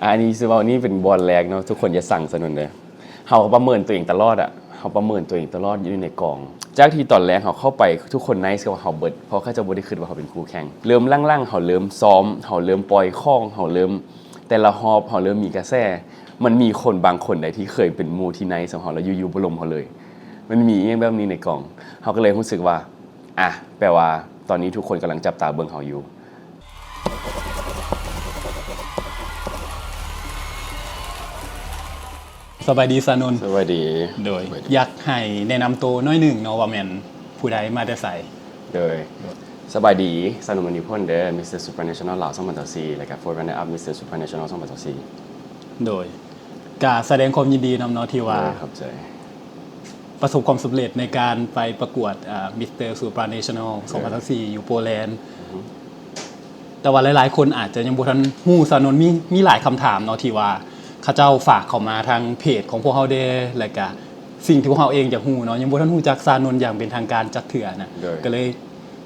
ອັນນີ້ຊິເວົ້າ ນີ້ເປັນບ່ອນແລກເນາະ ທຸກຄົນຢ່າຊັງຊະນົນເດີ. ເຮົາປະເມີນຕົວເອງຕະຫຼອດອະ ເຮົາປະເມີນຕົວເອງຕະຫຼອດຢູ່ໃນກອງ. ຈາກທີ່ຕອນແລກເຮົາເຂົ້າໄປ ທຸກຄົນໄນສ໌ກັບເຮົາເບິດ ເພາະເຂົາເຈົ້າບໍ່ໄດ້ຄິດວ່າເຮົາເປັນຄູ່ແຂ່ງ. ເລີ່ມຫຼັງໆ ເຮົາເລີ່ມຊ້ອມ ເຮົາເລີ່ມປ່ອຍຂອງ ເຮົາເລີ່ມ ແຕ່ລະຮອບເຮົາເລີ່ມມີກະແສ. ມັນມີຄົນບາງຄົນໃດທີ່ເຄີຍເປັນໝູ່ທີ່ໄນສ໌ກັບເຮົາ ແລ້ວຢູ່ໆບໍ່ລົມເຮົາເລີຍ. ມັນມີອີ່ຫຍັງແບບນີ້ໃນກອງ. ເຮົາກໍເລີຍຮູ້ສຶກວ່າ ອະ ແປວ່າຕອນນີ້ທຸກຄົນກຳລັງຈັບຕາເບິ່ງເຮົາຢູ່. ສະບາຍດີຊານົນ. ສະບາຍດີ. ໂດຍ ສະບາຍດີ. ຢາກໃຫ້ແນະນຳໂຕໜ້ອຍໜຶ່ງເນາະ ວ່າແມ່ນຜູ້ໃດ ມາແຕ່ໃສ? ໂດຍ ສະບາຍດີ ຊານົນ ມະນີພົນເດີ ມິສເຕີ Supranational ລາວ ສອງພັນຊາວສີ່ ແລ້ວກະ Forerunner Up Mister Supranational ສອງພັນຊາວສີ່. ໂດຍ ກະສະແດງຄວາມຍິນດີນຳເນາະ ທີ່ວ່າ ໂດຍ ຂອບໃຈ. ປະສົບຄວາມສຳເລັດໃນການໄປປະກວດ ເອີ Mister Supranational ເອີ ສອງພັນຊາວສີ່ ຢູ່ໂປແລນ. ອືຮຶ ແຕ່ວ່າຫຼາຍໆຄົນອາດຈະຍັງບໍ່ທັນຮູ້ຊານົນ ມີ ມີຫຼາຍຄຳຖາມເນາະ ທີ່ວ່າເຂົາເຈົ້າຝາກເຂົ້າມາທາງເພຈຂອງພວກເຮົາແດ່ ແລ້ວກະສິ່ງທີ່ພວກເຮົາເອງຢາກຮູ້ເນາະ ຍັງບໍ່ທັນຮູ້ຈັກຊານົນຢ່າງເປັນທາງການຈັກເທື່ອນະ. ໂດຍ ກໍເລີຍ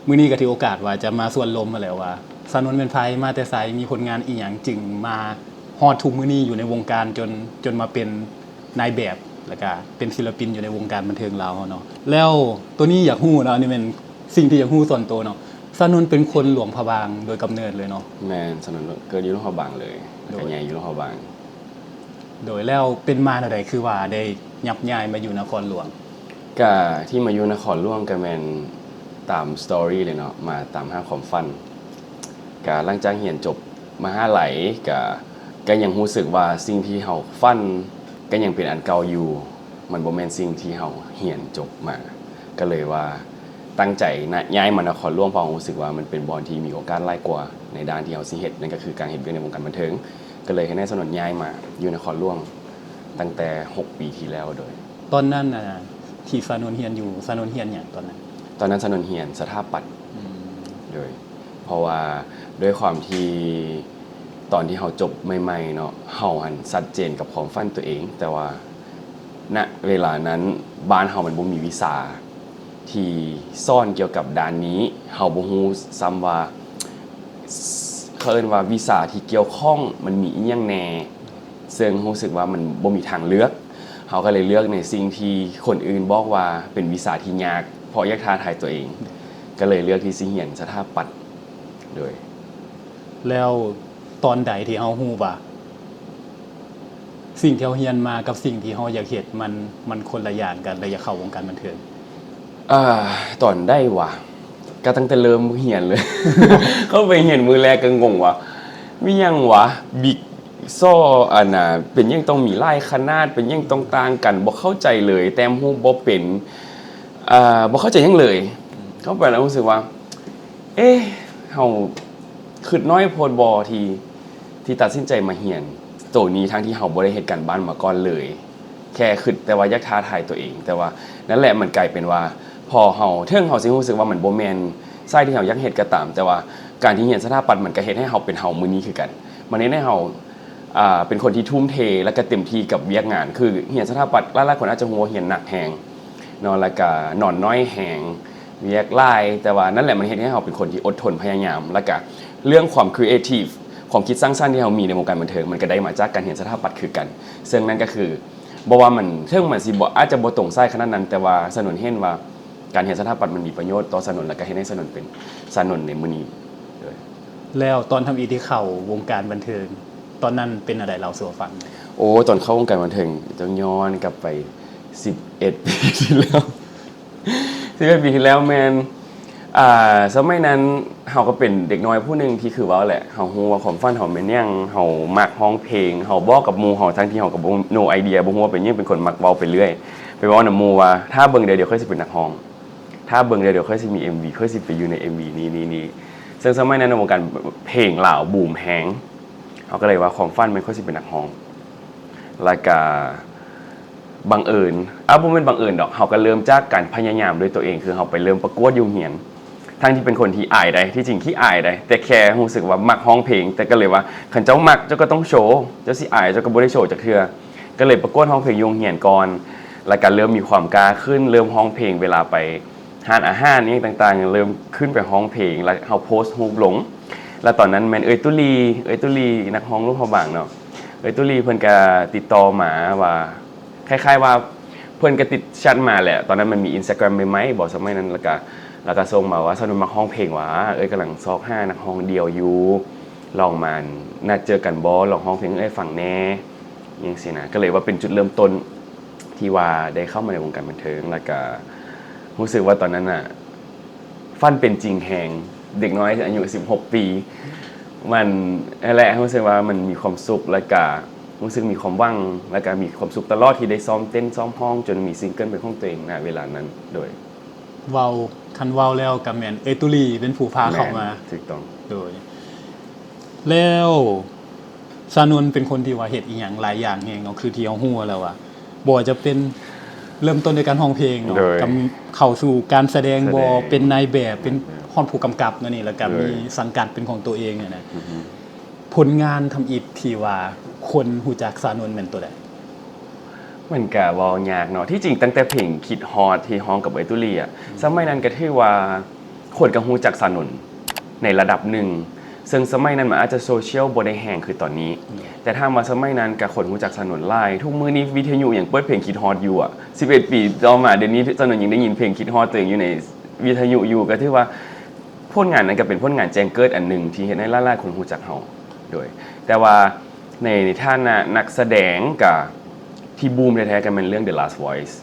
ມື້ນີ້ກໍຖືໂອກາດວ່າຈະມາຊວນລົມຫັ້ນແຫຼະວ່າ ຊານົນແມ່ນໃຜ ມາແຕ່ໃສ ມີຜົນງານອີ່ຫຍັງ ຈຶ່ງມາຮອດທຸກມື້ນີ້ຢູ່ໃນວົງການ ຈົນ ຈົນມາເປັນນາຍແບບ ແລ້ວກະເປັນສິລະປິນຢູ່ໃນວົງການບັນເທີງລາວເຮົາເນາະ. ແລ້ວໂຕນີ້ຢາກຮູ້ເນາະ ອັນນີ້ແມ່ນສິ່ງທີ່ຢາກຮູ້ສ່ວນໂຕເນາະ ຊານົນເປັນຄົນຫຼວງພະບາງໂດຍກຳເນີດເລີຍເນາະ? ແມ່ນ ຊານົນເກີດຢູ່ຫຼວງພະບາງເລີຍ ແລ້ວກະໃຫຍ່ຢູ່ຫຼວງພະບາງ. ໂດຍ ແລ້ວເປັນມາແນວໃດ ຄືວ່າໄດ້ຍັບຍ້າຍມາຢູ່ນະຄອນຫຼວງ? ກະທີ່ມາຢູ່ນະຄອນຫຼວງກະແມ່ນຕາມ story ເລີຍເນາະ ມາຕາມຫາຄວາມຝັນ. ກະຫຼັງຈາກຮຽນຈົບມະຫາໄລ ກະ ກະຍັງຮູ້ສຶກວ່າສິ່ງທີ່ເຮົາຝັນກະຍັງເປັນອັນເກົ່າຢູ່ ມັນບໍ່ແມ່ນສິ່ງທີ່ເຮົາຮຽນຈົບມາ. ກະເລີຍວ່າຕັ້ງໃຈນະ ຍ້າຍມານະຄອນຫຼວງ ເພາະເຮົາຮູ້ສຶກວ່າມັນເປັນບ່ອນທີ່ມີໂອກາດຫຼາຍກວ່າໃນດ້ານທີ່ເຮົາຊິເຮັດ ນັ້ນກະຄືການເຮັດວຽກໃນວົງການບັນເທີງ. ກໍເລີຍເຮັດໃຫ້ຊານົນຍ້າຍມາຢູ່ນະຄອນຫຼວງຕັ້ງແຕ່ຫົກປີທີ່ແລ້ວ. ໂດຍ ຕອນນັ້ນນະ ທີ່ຊານົນຮຽນຢູ່ ຊານົນຮຽນຫຍັງຕອນນັ້ນ? ຕອນນັ້ນຊານົນຮຽນສະຖາປັດ. ອືມ ໂດຍ ເພາະວ່າດ້ວຍຄວາມທີ່ຕອນທີ່ເຮົາຈົບໃໝ່ໆເນາະ ເຮົາຫັ້ນຊັດເຈນກັບຄວາມຝັນຕົວເອງ ແຕ່ວ່າ ນະເວລານັ້ນບ້ານເຮົາມັນບໍ່ມີວິຊາທີ່ສອນກ່ຽວກັບດ້ານນີ້ ເຮົາບໍ່ຮູ້ຊ້ຳວ່າ ເຂົາເອີ້ນວ່າວິຊາທີ່ກ່ຽວຂ້ອງມັນມີອີ່ຫຍັງແດ່ ເຊິ່ງຮູ້ສຶກວ່າມັນບໍ່ມີທາງເລືອກ. ເຮົາກໍເລີຍເລືອກໃນສິ່ງທີ່ຄົນອື່ນບອກວ່າເປັນວິຊາທີ່ຍາກ ເພາະຢາກທ້າທາຍຕົວເອງ ກໍເລີຍເລືອກທີ່ຊິຮຽນສະຖາປັດ. ໂດຍ ແລ້ວຕອນໃດທີ່ເຮົາຮູ້ວ່າ ສິ່ງທີ່ເຮົາຮຽນມາກັບສິ່ງທີ່ເຮົາຢາກເຮັດ ມັນ ມັນຄົນລະຢ່າງກັນ ແລະ ຢາກເຂົ້າວົງການບັນເທີງ? ເອີ ຕອນໃດຫວາ? ກະຕັ້ງແຕ່ເລີ່ມຮຽນເລີຍ ເຂົ້າໄປຮຽນມື້ແລກກະງົງວ່າ ມີຫຍັງຫວາ ບິກສໍ່ ອັນນ່າ ເປັນຫຍັງຕ້ອງມີຫຼາຍຂະໜາດ ເປັນຫຍັງຕ້ອງຕ່າງກັນ ບໍ່ເຂົ້າໃຈເລີຍ ແຕ້ມຮູບບໍ່ເປັນ ເອີ ບໍ່ເຂົ້າໃຈຫຍັງເລີຍ. ເຂົ້າໄປແລ້ວຮູ້ສຶກວ່າ ເອ ເຮົາຄຶດນ້ອຍໂພດບໍ່ ທີ່ ທີ່ຕັດສິນໃຈມາຮຽນໂຕນີ້ ທັງທີ່ເຮົາບໍ່ໄດ້ເຮັດການບ້ານມາກ່ອນເລີຍ ແຄ່ຄຶດແຕ່ວ່າຢາກທ້າທາຍຕົວເອງ. ແຕ່ວ່ານັ້ນແຫຼະ ມັນກາຍເປັນວ່າ ພໍເຮົາ ເຖິງເຮົາຊິຮູ້ສຶກວ່າມັນບໍ່ແມ່ນສາຍທີ່ເຮົາຢາກເຮັດກໍຕາມ ແຕ່ວ່າການທີ່ຮຽນສະຖາປັດ ມັນກໍເຮັດໃຫ້ເຮົາເປັນເຮົາມື້ນີ້ຄືກັນ. ມັນເຮັດໃຫ້ເຮົາ ອ່າ ເປັນຄົນທີ່ທຸ່ມເທ ແລ້ວກໍເຕັມທີ່ກັບວຽກງານ. ຄືຮຽນສະຖາປັດ ຫຼາຍໆຄົນອາດຈະຮູ້ວ່າຮຽນໜັກແຮງເນາະ ແລ້ວກໍນອນໜ້ອຍແຮງ ວຽກຫຼາຍ ແຕ່ວ່ານັ້ນແຫຼະ ມັນເຮັດໃຫ້ເຮົາເປັນຄົນທີ່ອົດທົນພະຍາຍາມ ແລ້ວກະເລື່ອງຄວາມ creative ຄວາມຄິດສ້າງສັນທີ່ເຮົາມີໃນວົງການບັນເທີງ ມັນກະໄດ້ມາຈາກການຮຽນສະຖາປັດຄືກັນ. ເຊິ່ງນັ້ນກະຄື ບໍ່ວ່າມັນ ເຖິງມັນຊິບໍ່ ອາດຈະບໍ່ຕົງສາຍຂະໜາດນັ້ນ ແຕ່ວ່າຊານົນເຫັນວ່າການຮຽນສະຖາປັດມັນມີປະໂຫຍດຕໍ່ຊານົນ ແລ້ວກະເຮັດໃຫ້ຊານົນເປັນຊານົນໃນມື້ນີ້. ໂດຍ ແລ້ວຕອນທຳອິດທີ່ເຂົ້າວົງການບັນເທີງ ຕອນນັ້ນເປັນແນວໃດ ເລົ່າສູ່ເຮົາຟັງ. ໂອ້ ຕອນເຂົ້າວົງການບັນເທີງ ຕ້ອງຍ້ອນກັບໄປສິບເອັດປີທີ່ແລ້ວ ສິບເອັດປີທີ່ແລ້ວແມ່ນ ອ່າ ສະໄໝນັ້ນເຮົາກໍເປັນເດັກນ້ອຍຜູ້ໜຶ່ງທີ່ຄືເວົ້າແຫຼະ ເຮົາຮູ້ວ່າຄວາມຝັນເຮົາແມ່ນຫຍັງ ເຮົາມັກຮ້ອງເພງ ເຮົາບອກກັບໝູ່ເຮົາ ທັງທີ່ເຮົາກໍບໍ່ no idea ບໍ່ຮູ້ວ່າເປັນຫຍັງ ເປັນຄົນມັກເວົ້າໄປເລື້ອຍ ໄປເວົ້ານຳໝູ່ວ່າ ຖ້າເບິ່ງເດີ ດຽວຂ້ອຍຊິເປັນນັກຮ້ອງ ຖ້າເບິ່ງເດີ ດຽວຂ້ອຍຊິມີເອັມວີ ຂ້ອຍຊິໄປຢູ່ໃນເອັມວີນີ້ໆໆ. ເຊິ່ງສະໄໝນັ້ນໃນວົງການເພງລາວບູມແຮງ ເຮົາກໍເລີຍວ່າຄວາມຝັນແມ່ນຂ້ອຍຊິເປັນນັກຮ້ອງ ແລ້ວກະ ບັງເອີນ ອາ ບໍ່ແມ່ນບັງເອີນດອກ ເຮົາກໍເລີ່ມຈາກການພະຍາຍາມດ້ວຍຕົວເອງ ຄືເຮົາໄປເລີ່ມປະກວດຢູ່ໂຮງຮຽນ ທັງທີ່ເປັນຄົນທີ່ອາຍໃດ໋ ທີ່ຈິງຂີ້ອາຍໃດ໋ ແຕ່ແຄ່ຮູ້ສຶກວ່າມັກຮ້ອງເພງ ແຕ່ກໍເລີຍວ່າ ຄັນເຈົ້າມັກ ເຈົ້າກໍຕ້ອງໂຊ ເຈົ້າຊິອາຍ ເຈົ້າກໍບໍ່ໄດ້ໂຊຈັກເທື່ອ ກໍເລີຍປະກວດຮ້ອງເພງຢູ່ໂຮງຮຽນກ່ອນ ແລ້ວກໍເລີ່ມມີຄວາມກ້າຂຶ້ນ ເລີ່ມຮ້ອງເພງເວລາໄປຮ້ານອາຫານຫຍັງຕ່າງໆ ເລີ່ມຂຶ້ນໄປຮ້ອງເພງ ແລ້ວເຮົາໂພສຮູບລົງ ແລ້ວຕອນນັ້ນແມ່ນເອື້ອຍຕຸລີ ເອື້ອຍຕຸລີ ນັກຮ້ອງຫຼວງພະບາງເນາະ ເອື້ອຍຕຸລີເພິ່ນກະຕິດຕໍ່ມາວ່າ ຄ້າຍໆວ່າເພິ່ນກະຕິດແຊັດມາແຫຼະ. ຕອນນັ້ນມັນມີ Instagram ໃໝ່ໆບໍ ສະໄໝນັ້ນ ແລ້ວກະ ແລ້ວກະສົ່ງມາວ່າ ສາວນົນມັກຮ້ອງເພງຫວາ ເອື້ອຍກຳລັງຊອກຫານັກຮ້ອງດ່ຽວຢູ່ ລອງມານັດເຈີກັນບໍ ລອງຮ້ອງເພງໃຫ້ເອື້ອຍຟັງແດ່ ຫຍັງຊີ້ນະ. ກະເລີຍວ່າເປັນຈຸດເລີ່ມຕົ້ນທີ່ວ່າໄດ້ເຂົ້າມາໃນວົງການບັນເທີງ ແລ້ວກະຮູ້ສຶກວ່າຕອນນັ້ນນະ ຝັນເປັນຈິງແຮງ ເດັກນ້ອຍອາຍຸສິບຫົກປີ ມັນ ນັ້ນແຫຼະ ຮູ້ສຶກວ່າມັນມີຄວາມສຸກ ແລ້ວກະຮູ້ສຶກມີຄວາມຫວັງ ແລ້ວກະມີຄວາມສຸກຕະຫຼອດທີ່ໄດ້ຊ້ອມເຕັ້ນຊ້ອມຮ້ອງ ຈົນມີຊິງເກີນເປັນຂອງຕົວເອງ ນະ ເວລານັ້ນ. ໂດຍ ເວົ້າ ຄັນເວົ້າແລ້ວກະແມ່ນເອື້ອຍຕຸລີເປັນຜູ້ພາເຂົ້າມາ. ແມ່ນ ຖືກຕ້ອງ. ໂດຍ ແລ້ວ ຊານົນເປັນຄົນທີ່ວ່າເຮັດອີ່ຫຍັງຫຼາຍຢ່າງແຮງເນາະ ຄືທີ່ເຮົາຮູ້ແລ້ວວ່າ ບໍ່ວ່າຈະເປັນ ເລີ່ມຕົ້ນດ້ວຍການຮ້ອງເພງເນາະ ໂດຍ ກະເຂົ້າສູ່ການສະແດງບໍ ສະແດງ ເປັນນາຍແບບ ເປັນ ແມ່ນ ຮອດຜູ້ກຳກັບແນວນີ້ ແລ້ວກະ ໂດຍ ມີສັງກັດເປັນຂອງຕົວເອງຫັ້ນນະ. ອືຮຶ ຜົນງານທຳອິດທີ່ວ່າຄົນຮູ້ຈັກຊານົນແມ່ນໂຕໃດ? ມັນກະເວົ້າຍາກເນາະ ທີ່ຈິງຕັ້ງແຕ່ເພງຄິດຮອດທີ່ຮ້ອງກັບເອື້ອຍຕຸລີອະ ອືມ ສະໄໝນັ້ນກະຖືວ່າ ຄົນກະຮູ້ຈັກຊານົນໃນລະດັບໜຶ່ງ ເຊິ່ງສະໄໝນັ້ນມັນອາດຈະໂຊຊຽວບໍ່ໄດ້ແຮງຄືຕອນນີ້ ແຕ່ຖາມວ່າສະໄໝນັ້ນກະຄົນຮູ້ຈັກຊານົນຫຼາຍ. ທຸກມື້ນີ້ວິທະຍຸຍັງເປີດເພງຄິດຮອດຢູ່ອະ ສິບເອັດປີຕໍ່ມາດຽວນີ້ ຊານົນຍັງໄດ້ຍິນເພງຄິດຮອດຕົວເອງຢູ່ໃນວິທະຍຸຢູ່. ກະຖືວ່າຜົນງານນັ້ນກະເປັນຜົນງານແຈ້ງເກີດອັນໜຶ່ງທີ່ເຮັດໃຫ້ຫຼາຍໆຄົນຮູ້ຈັກເຮົາ. ໂດຍ ແຕ່ວ່າ ໃນ ໃນຖານະນັກສະແດງກະທີ່ບູມແທ້ໆກະແມ່ນເລື່ອງ The Last Voice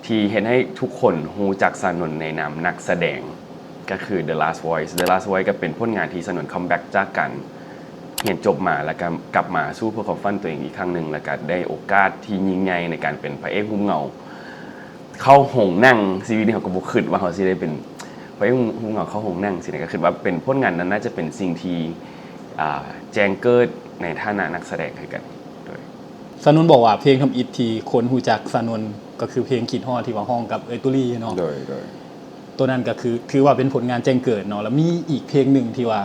ທີ່ເຮັດໃຫ້ທຸກຄົນຮູ້ຈັກຊານົນໃນນາມນັກສະແດງ ກະຄື The Last Voice. The Last Voice ກະເປັນຜົນງານທີ່ຊານົນຄັມແບັກຈາກການຮຽນຈົບມາ ແລ້ວກະກັບມາສູ້ເພື່ອຄວາມຝັນຕົວເອງອີກຄັ້ງໜຶ່ງ ແລ້ວກະໄດ້ໂອກາດທີ່ຍິ່ງໃຫຍ່ໃນການເປັນພະເອກຮູບເງົາ ເຂົ້າໂຮງໜັງ. ຊີວິດນີ້ເຮົາກະບໍ່ຄິດວ່າເຮົາຊິໄດ້ເປັນພະເອກຮູບເງົາເຂົ້າໂຮງໜັງຊີ້ນະ ກະຄິດວ່າເປັນຜົນງານນັ້ນໜ້າຈະເປັນສິ່ງທີ່ ອ່າ ແຈ້ງເກີດໃນຖານະນັກສະແດງຄືກັນ. ໂດຍ ຊານົນບອກວ່າເພງທຳອິດທີ່ຄົນຮູ້ຈັກຊານົນກະຄືເພງຄິດຮອດທີ່ວ່າຮ້ອງກັບເອື້ອຍຕຸລີເນາະ. ໂດຍ ໂດຍ ໂຕນັ້ນກະຄືຖືວ່າເປັນຜົນງານແຈ້ງເກີດເນາະ ແລ້ວມີອີກເພງໜຶ່ງທີ່ວ່າ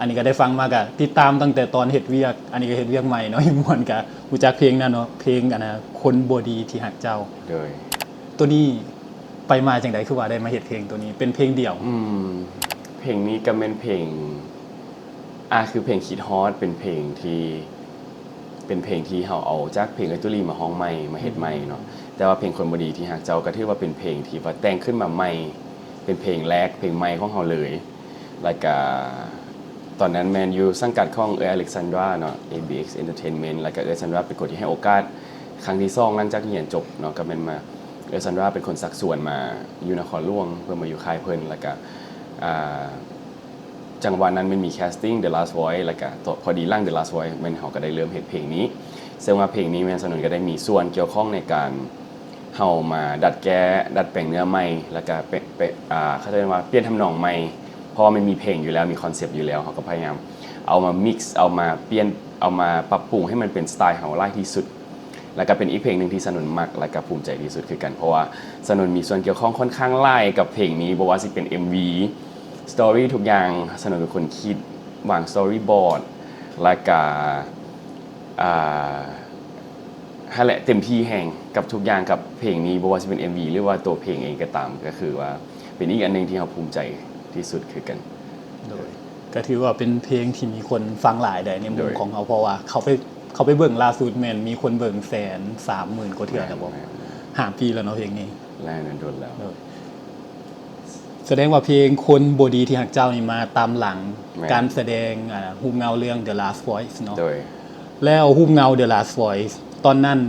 ອັນນີ້ກະໄດ້ຟັງມາກະຕິດຕາມຕັ້ງແຕ່ຕອນເຮັດວຽກ ອັນນີ້ກະເຮັດວຽກໃໝ່ເນາະ ເຮັດມ່ວນກະຮູ້ຈັກເພງນັ້ນເນາະ ເພງອັນນະ ຄົນບໍ່ດີທີ່ຮັກເຈົ້າ. ໂດຍ ໂຕນີ້ໄປມາຈັ່ງໃດ ຄືວ່າໄດ້ມາເຮັດເພງໂຕນີ້ ເປັນເພງດຽວ? ອືມ ເພງນີ້ກະແມ່ນເພງ ອ່າ ຄືເພງຄິດຮອດ ເປັນເພງທີ່ ເປັນເພງທີ່ເຮົາເອົາຈາກເພງເອື້ອຍຕຸລີມາຮ້ອງໃໝ່ ມາເຮັດໃໝ່ເນາະ. ແຕ່ວ່າເພງຄົນບໍ່ດີທີ່ຮັກເຈົ້າກະຖືວ່າເປັນເພງທີ່ວ່າແຕ່ງຂຶ້ນມາໃໝ່ ເປັນເພງແລກ ເພງໃໝ່ຂອງເຮົາເລີຍ. ແລ້ວກະຕອນນັ້ນແມ່ນຢູ່ສັງກັດຂອງເອື້ອຍ Alexandra ເນາະ ABX Entertainment ແລ້ວກະເອື້ອຍ Sandra ເປັນຄົນທີ່ໃຫ້ໂອກາດຄັ້ງທີສອງຫຼັງຈາກຮຽນຈົບເນາະ ກະແມ່ນມາ ເອື້ອຍ Sandra ເປັນຄົນຊັກຊວນມາຢູ່ນະຄອນຫຼວງ ເພື່ອມາຢູ່ຄ້າຍເພິ່ນ. ແລ້ວກະ ອ່າ ຈັງຫວະນັ້ນແມ່ນມີ casting The Last Voice ແລ້ວກະພໍດີຫຼັງ The Last Voice ແມ່ນເຮົາກະໄດ້ເລີ່ມເຮັດເພງນີ້ ເຊິ່ງວ່າເພງນີ້ແມ່ນຊານົນກະໄດ້ມີສ່ວນກ່ຽວຂ້ອງໃນການ ເຮົາມາດັດແກ້ ດັດແປງເນື້ອໃໝ່ ແລ້ວກະເປ ເປ ອ່າ ເຂົາເອີ້ນວ່າປ່ຽນທຳນອງໃໝ່ ເພາະວ່າມັນມີເພງຢູ່ແລ້ວ ມີຄອນເຊັບຢູ່ແລ້ວ ເຮົາກະພະຍາຍາມເອົາມາ mix ເອົາມາປ່ຽນ ເອົາມາປັບປຸງໃຫ້ມັນເປັນສະໄຕເຮົາຫຼາຍທີ່ສຸດ. ແລ້ວກະເປັນອີກເພງໜຶ່ງທີ່ຊານົນມັກ ແລ້ວກະພູມໃຈທີ່ສຸດຄືກັນ ເພາະວ່າຊານົນມີສ່ວນກ່ຽວຂ້ອງຂ້ອນຂ້າງຫຼາຍກັບເພງນີ້ ບໍ່ວ່າຊິເປັນ MV Story ທຸກຢ່າງ ຊານົນເປັນຄົນຄິດ ວາງ Storyboard ແລ້ວກະ ອ່າ ຫັ້ນແຫຼະ ເຕັມທີ່ແຮງກັບທຸກຢ່າງກັບເພງນີ້ ບໍ່ວ່າຊິເປັນ MV ຫຼືວ່າໂຕເພງເອງກະຕາມ ກະຄືວ່າເປັນອີກອັນໜຶ່ງທີ່ເຮົາພູມໃຈທີ່ສຸດຄືກັນ. ໂດຍ ກະຖືວ່າເປັນເພງທີ່ມີຄົນຟັງຫຼາຍໃດໃນມຸມຂອງເຮົາ ເພາະວ່າເຂົາໄປ ເຂົາໄປເບິ່ງລ່າສຸດແມ່ນມີຄົນເບິ່ງແສນສາມໝື່ນກວ່າເທື່ອແລ້ວບໍ? ແມ່ນໆໆ ຫ້າປີແລ້ວເນາະເພງນີ້ ແລ້ວ ດົນແລ້ວ. ໂດຍ ສະແດງວ່າເພງຄົນບໍ່ດີທີ່ຮັກເຈົ້ານີ້ມາຕາມຫຼັງ ແມ່ນ ການສະແດງ ອ່າ ຮູບເງົາເລື່ອງ The Last Voice ເນາະ. ໂດຍ ແລ້ວຮູບເງົາ The Last Voice ຕອນນັ້ນ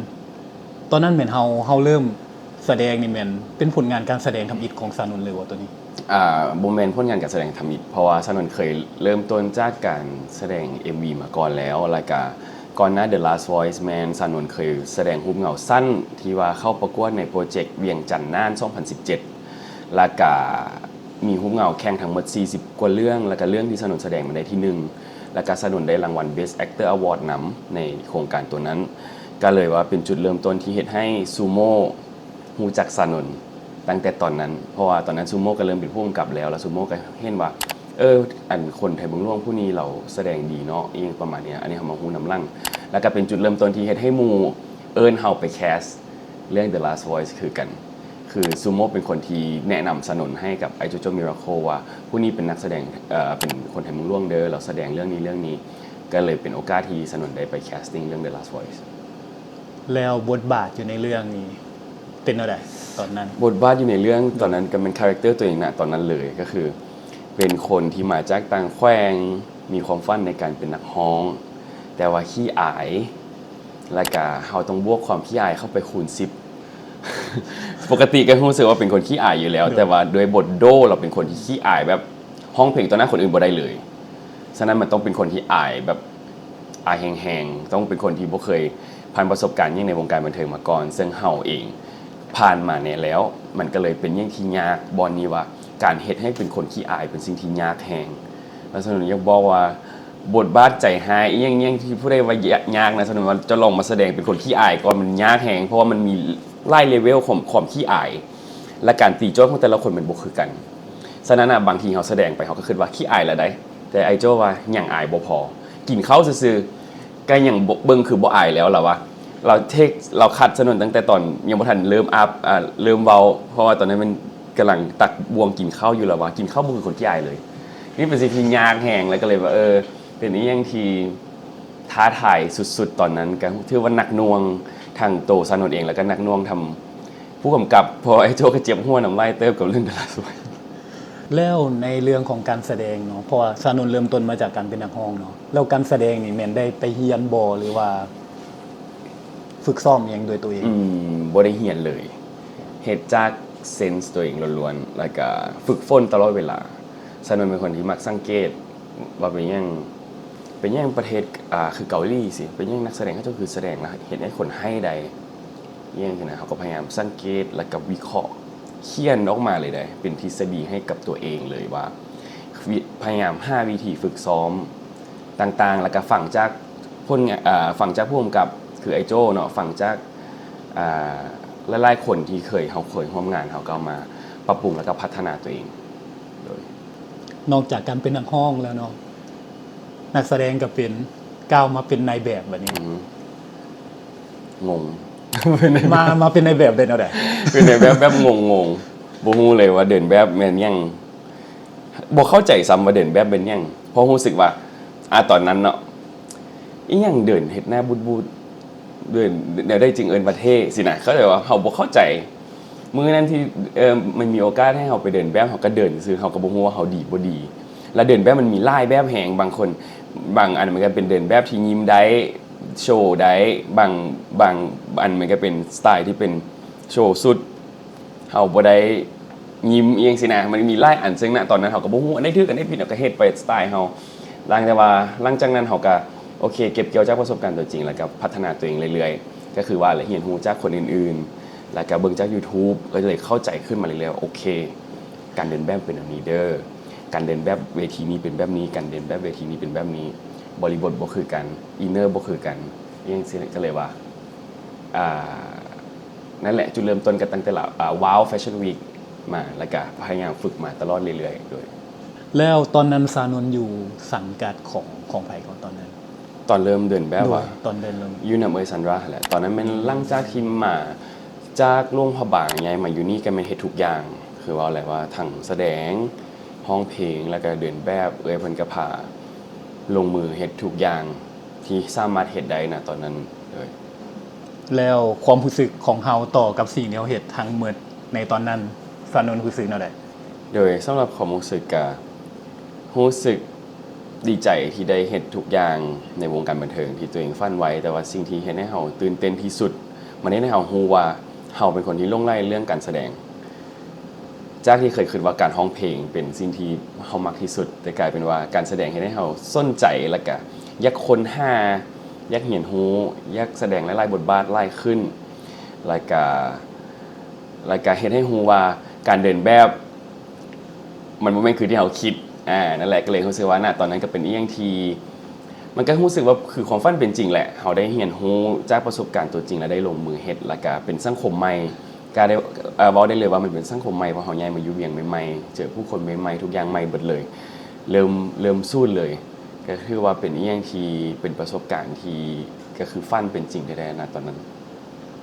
ຕອນນັ້ນແມ່ນເຮົາ ເຮົາເລີ່ມສະແດງນີ້ແມ່ນເປັນຜົນງານການສະແດງທຳອິດຂອງຊານົນເລີຍບໍ່ໂຕນີ້? ອ່າ ບໍ່ແມ່ນຜົນງານການສະແດງທຳອິດ ເພາະວ່າຊານົນເຄີຍເລີ່ມຕົ້ນຈາກການສະແດງ MV ມາກ່ອນແລ້ວ ແລ້ວກະ ກ່ອນໜ້າ The Last Voice ແມ່ນຊານົນເຄີຍສະແດງຮູບເງົາສັ້ນທີ່ວ່າເຂົ້າປະກວດໃນໂປຣເຈັກວຽງຈັນນ່ານ ສອງພັນສິບເຈັດ ແລ້ວກະມີຮູບເງົາແຂ່ງທັງໝົດສີ່ສິບກວ່າເລື່ອງ ແລ້ວກະເລື່ອງທີ່ຊານົນສະແດງມາໄດ້ທີໜຶ່ງ ແລ້ວກະຊານົນໄດ້ລາງວັນ Best Actor Award ນຳໃນໂຄງການໂຕນັ້ນ ກະເລີຍວ່າເປັນຈຸດເລີ່ມຕົ້ນທີ່ເຮັດໃຫ້ຊູໂມ ຮູ້ຈັກຊານົນຕັ້ງແຕ່ຕອນນັ້ນ ເພາະວ່າຕອນນັ້ນຊູໂມກະເລີ່ມເປັນຜູ້ກຳກັບແລ້ວ ແລ້ວຊູໂມກະເຫັນວ່າ ເອີ ອັນຄົນໄທເມືອງຫຼວງຜູ້ນີ້ລາວສະແດງດີເນາະ ອີ່ຫຍັງປະມານນີ້ ອັນນີ້ເຮົາມາຮູ້ນຳຫຼັງ ແລ້ວກະເປັນຈຸດເລີ່ມຕົ້ນທີ່ເຮັດໃຫ້ໝູ່ເອີ້ນເຮົາໄປແຄສເລື່ອງ The Last Voice ຄືກັນ ຄືຊູໂມເປັນຄົນທີ່ແນະນຳຊານົນໃຫ້ກັບ Ijojo Miracle ວ່າຜູ້ນີ້ເປັນນັກສະແດງ ເປັນຄົນໄທເມືອງຫຼວງເດີ ລາວສະແດງເລື່ອງນີ້ເລື່ອງນີ້ ກໍເລີຍເປັນໂອກາດທີ່ສະໜົນໄດ້ໄປແຄສຕິງເລື່ອງ The Last Voice. ແລ້ວບົດບາດຢູ່ໃນເລື່ອງນີ້ເປັນແນວໃດຕອນນັ້ນ? ບົດບາດຢູ່ໃນເລື່ອງຕອນນັ້ນກໍແມ່ນຄາແຣັກເຕີຕົວເອງນະຕອນນັ້ນເລີຍ ກໍຄືເປັນຄົນທີ່ມາຈາກຕ່າງແຂວງ ມີຄວາມຝັນໃນການເປັນນັກຮ້ອງ ແຕ່ວ່າຂີ້ອາຍ ແລ້ວກະເຮົາຕ້ອງບວກຄວາມຂີ້ອາຍເຂົ້າໄປຄູນສິບ. ປົກກະຕິກໍຮູ້ສຶກວ່າເປັນຄົນຂີ້ອາຍຢູ່ແລ້ວ ແຕ່ວ່າດ້ວຍບົດໂດ ເຮົາເປັນຄົນທີ່ຂີ້ອາຍ ແບບຮ້ອງເພງຕໍ່ໜ້າຄົນອື່ນບໍ່ໄດ້ເລີຍ. ສະນັ້ນມັນຕ້ອງເປັນຄົນທີ່ອາຍແບບ ອາຍແຮງໆ ຕ້ອງເປັນຄົນທີ່ບໍ່ເຄີຍຜ່ານປະສົບການຫຍັງໃນວົງການບັນເທີງມາກ່ອນ ເຊິ່ງເຮົາເອງຜ່ານມາແດ່ແລ້ວ ມັນກໍເລີຍເປັນຫຍັງທີ່ຍາກບ່ອນນີ້ວ່າ ການເຮັດໃຫ້ເປັນຄົນຂີ້ອາຍເປັນສິ່ງທີ່ຍາກແຮງ. ແລ້ວສະໜຸນຢາກບອກວ່າ ບົດບາດໃຈຮ້າຍອີ່ຫຍັງໆ ທີ່ຜູ້ໃດວ່າຍາກນະ ສະໜຸນວ່າຈະລອງມາສະແດງເປັນຄົນຂີ້ອາຍກ່ອນ ມັນຍາກແຮງ ເພາະວ່າມັນມີຫຼາຍເລເວວຂອງຄວາມຂີ້ອາຍ ແລະ ການຕີໂຈດຂອງແຕ່ລະຄົນມັນບໍ່ຄືກັນ. ສະນັ້ນນະ ບາງທີເຮົາສະແດງໄປ ເຮົາກໍຄິດວ່າຂີ້ອາຍແລ້ວໃດ ແຕ່ອ້າຍໂຈ້ວ່າຍັງອາຍບໍ່ພໍ ກິນເຂົ້າຊື່ໆ ກໍຍັງເບິ່ງຄືບໍ່ອາຍແລ້ວລະວ່າ ລາວເທັກ ລາວຄັດສະໜຸນຕັ້ງແຕ່ຕອນຍັງບໍ່ທັນເລີ່ມອາບ ເລີ່ມເວົ້າ ເພາະວ່າຕອນນັ້ນມັນກຳລັງຕັກບ່ວງກິນເຂົ້າຢູ່ລະວ່າ ກິນເຂົ້າບໍ່ຄືຄົນຂີ້ອາຍເລີຍ. ນີ້ເປັນສິ່ງທີ່ຍາກແຮງ ແລ້ວກໍເລີຍວ່າ ເອີ ເປັນອີ່ຫຍັງທີ່ທ້າທາຍສຸດໆ ຕອນນັ້ນ ກໍຖືວ່າໜັກໜ່ວງທັງໂຕຊານົນເອງ ແລ້ວກໍໜັກໜ່ວງທັງ ຜູ້ກຳກັບ ເພາະວ່າອ້າຍໂຈ້ກໍເຈັບຫົວນຳຫຼາຍເຕີບກັບເລື່ອງ The Last Voice. ແລ້ວໃນເລື່ອງຂອງການສະແດງເນາະ ເພາະວ່າຊານົນເລີ່ມຕົ້ນມາຈາກການເປັນນັກຮ້ອງເນາະ ແລ້ວການສະແດງນີ້ແມ່ນໄດ້ໄປຮຽນບໍ່ ຫຼືວ່າຝຶກຊ້ອມຫຍັງດ້ວຍຕົວເອງ? ອືມ ບໍ່ໄດ້ຮຽນເລີຍ ເຮັດຈາກເຊັນໂຕເອງລ້ວນໆ ແລ້ວກະຝຶກຝົນຕະຫຼອດເວລາ. ຊານົນເປັນຄົນທີ່ມັກສັງເກດວ່າເປັນຫຍັງ ເປັນຫຍັງປະເທດ ອາ ຄືເກົາຫຼີຊີ້ ເປັນຫຍັງນັກສະແດງເຂົາເຈົ້າຄືສະແດງແລ້ວເຮັດໃຫ້ຄົນໄຫ້ໄດ້ ອີ່ຫຍັງຊີ້ນະ. ເຮົາກໍພະຍາຍາມສັງເກດ ແລ້ວກໍວິເຄາະ ຂຽນອອກມາເລີຍເດ້ ເປັນທິດສະດີໃຫ້ກັບຕົວເອງເລີຍວ່າ ວິ ພະຍາຍາມຫາວິທີຝຶກຊ້ອມຕ່າງໆ ແລ້ວກໍຟັງຈາກຜົນ ອາ ຟັງຈາກຜູ້ກຳກັບ ຄືອ້າຍໂຈ້ເນາະ ຟັງຈາກ ອາ ຫຼາຍໆຄົນທີ່ເຄີຍ ເຮົາເຄີຍຮ່ວມງານ ເຮົາກໍເອົາມາປັບປຸງ ແລ້ວກໍພັດທະນາຕົວເອງ. ໂດຍ ນອກຈາກການເປັນນັກຮ້ອງແລ້ວເນາະ ນັກສະແດງກໍເປັນ ກ້າວມາເປັນນາຍແບບບາດນີ້ ອືມ ງົງ ມາ ມາເປັນນາຍແບບໄດ້ແນວໃດ? ເປັນນາຍແບບແບບ ງົງໆ ບໍ່ຮູ້ເລີຍວ່າເດີນແບບແມ່ນຫຍັງ ບໍ່ເຂົ້າໃຈຊ້ຳວ່າເດີນແບບແມ່ນຫຍັງ ເພາະຮູ້ສຶກວ່າ ອາ ຕອນນັ້ນເນາະ ອີ່ຫຍັງເດີນເຮັດໜ້າບູດໆ ເດີນແນວໃດຈຶ່ງເອີ້ນວ່າເທ່ຊີ້ນະ ເຂົ້າໃຈວ່າເຮົາບໍ່ເຂົ້າໃຈ. ມື້ນັ້ນທີ່ ເອີ ມັນມີໂອກາດໃຫ້ເຮົາໄປເດີນແບບ ເຮົາກໍເດີນຊື່ໆ ເຮົາກໍບໍ່ຮູ້ວ່າເຮົາດີບໍ່ດີ ແລ້ວເດີນແບບມັນມີຫຼາຍແບບແຮງ ບາງຄົນ ບາງອັນມັນກໍເປັນເດີນແບບທີ່ຍິ້ມໄດ້ ໂຊໄດ້ ບາງ ບາງອັນມັນກໍເປັນສະໄຕທີ່ເປັນໂຊສຸດ ເຮົາບໍ່ໄດ້ຍິ້ມອີ່ຫຍັງຊີ້ນະ ມັນມີຫຼາຍອັນ ເຊິ່ງນະຕອນນັ້ນເຮົາກໍບໍ່ຮູ້ອັນໃດຖືກອັນໃດຜິດ ເຮົາກໍເຮັດໄປສະໄຕເຮົາ. ຫຼັງຈາກວ່າ ຫຼັງຈາກນັ້ນເຮົາກໍ ໂອເຄ ເກັບກ່ຽວຈາກປະສົບການຕົວຈິງ ແລ້ວກໍພັດທະນາຕົວເອງເລື້ອຍໆ ກໍຄືວ່າລະຮຽນຮູ້ຈາກຄົນອື່ນໆ ແລ້ວກໍເບິ່ງຈາກ YouTube ກໍເລີຍເຂົ້າໃຈຂຶ້ນມາເລື້ອຍໆວ່າ ໂອເຄ ການເດີນແບບເປັນແນວນີ້ເດີ ການເດີນແບບເວທີນີ້ເປັນແບບນີ້ ການເດີນແບບເວທີນີ້ເປັນແບບນີ້ ບໍລິບົດບໍ່ຄືກັນ ອິນເນີບໍ່ຄືກັນ ອີ່ຫຍັງຊີ້ ກໍເລີຍວ່າ ອ່າ ນັ້ນແຫຼະ ຈຸດເລີ່ມຕົ້ນກໍຕັ້ງແຕ່ລະ ອ່າ ວ້າວ Fashion Week ມາ ແລ້ວກະພະຍາຍາມຝຶກມາຕະຫຼອດເລື້ອຍໆ ໂດຍ. ແລ້ວຕອນນັ້ນຊານົນຢູ່ສັງກັດຂອງ ຂອງໃຜເກາະຕອນນັ້ນ? ຕອນເລີ່ມເດີນແບບຫວາ? ໂດຍ ຕອນເດີນເລີ່ມ ຢູ່ນຳເອື້ອຍຊັນຣາຫັ້ນແຫຼະ. ຕອນນັ້ນແມ່ນ ອືມ ຫຼັງຈາກທີ່ມາຈາກຫຼວງພະບາງ ຍ້າຍມາຢູ່ນີ້ ກໍແມ່ນເຮັດທຸກຢ່າງ ຄືເວົ້າແຫຼະວ່າທັງສະແດງ ຮ້ອງເພງ ແລ້ວກະເດີນແບບ ເອື້ອຍເພິ່ນກໍພາລົງມືເຮັດທຸກຢ່າງ ທີ່ສາມາດເຮັດໄດ້ນະຕອນນັ້ນເລີຍ. ແລ້ວຄວາມຮູ້ສຶກຂອງເຮົາຕໍ່ກັບສິ່ງທີ່ເຮົາເຮັດທັງໝົດໃນຕອນນັ້ນ ຊານົນຮູ້ສຶກແນວໃດ? ໂດຍ ສຳລັບຄວາມຮູ້ສຶກກະຮູ້ສຶກດີໃຈທີ່ໄດ້ເຮັດທຸກຢ່າງໃນວົງການບັນເທີງທີ່ຕົວເອງຝັນໄວ້, ແຕ່ວ່າສິ່ງທີ່ເຮັດໃຫ້ເຮົາຕື່ນເຕັ້ນທີ່ສຸດ ມັນເຮັດໃຫ້ເຮົາຮູ້ວ່າເຮົາເປັນຄົນທີ່ຫຼົງໄຫຼເລື່ອງການສະແດງ. ຈາກທີ່ເຄີຍຄິດວ່າການຮ້ອງເພງເປັນສິ່ງທີ່ເຮົາມັກທີ່ສຸດ, ແຕ່ກາຍເປັນວ່າການສະແດງເຮັດໃຫ້ເຮົາສົນໃຈ ແລ້ວກະຢາກຄົ້ນຫາ, ຢາກຮຽນຮູ້, ຢາກສະແດງຫຼາຍໆບົດບາດຫຼາຍຂຶ້ນ, ແລ້ວກະ ແລ້ວກະເຮັດໃຫ້ຮູ້ວ່າການເດີນແບບ ມັນບໍ່ແມ່ນຄືທີ່ເຮົາຄິດ. ອາ ນັ້ນແຫຼະ ກໍເລີຍຮູ້ສຶກວ່າ ນະ ຕອນນັ້ນກໍເປັນອີ່ຫຍັງທີ່ ມັນກໍຮູ້ສຶກວ່າຄືຄວາມຝັນເປັນຈິງແຫຼະ. ເຮົາໄດ້ຮຽນຮູ້ຈາກປະສົບການຕົວຈິງ ແລະ ໄດ້ລົງມືເຮັດ ແລ້ວກະເປັນສັງຄົມໃໝ່. ກະໄດ້ ເອີ ເວົ້າໄດ້ເລີຍວ່າມັນເປັນສັງຄົມໃໝ່ ເພາະເຮົາຍ້າຍມາຢູ່ວຽງໃໝ່ໆ, ເຈີຜູ້ຄົນໃໝ່ໆ, ທຸກຢ່າງໃໝ່ເບິດເລີຍ, ເລີ່ມ ເລີ່ມສູນເລີຍ. ກໍຖືວ່າເປັນອີ່ຫຍັງທີ່ເປັນປະສົບການທີ່ ກໍຄືຝັນເປັນຈິງແທ້ໆ ນະ ຕອນນັ້ນ.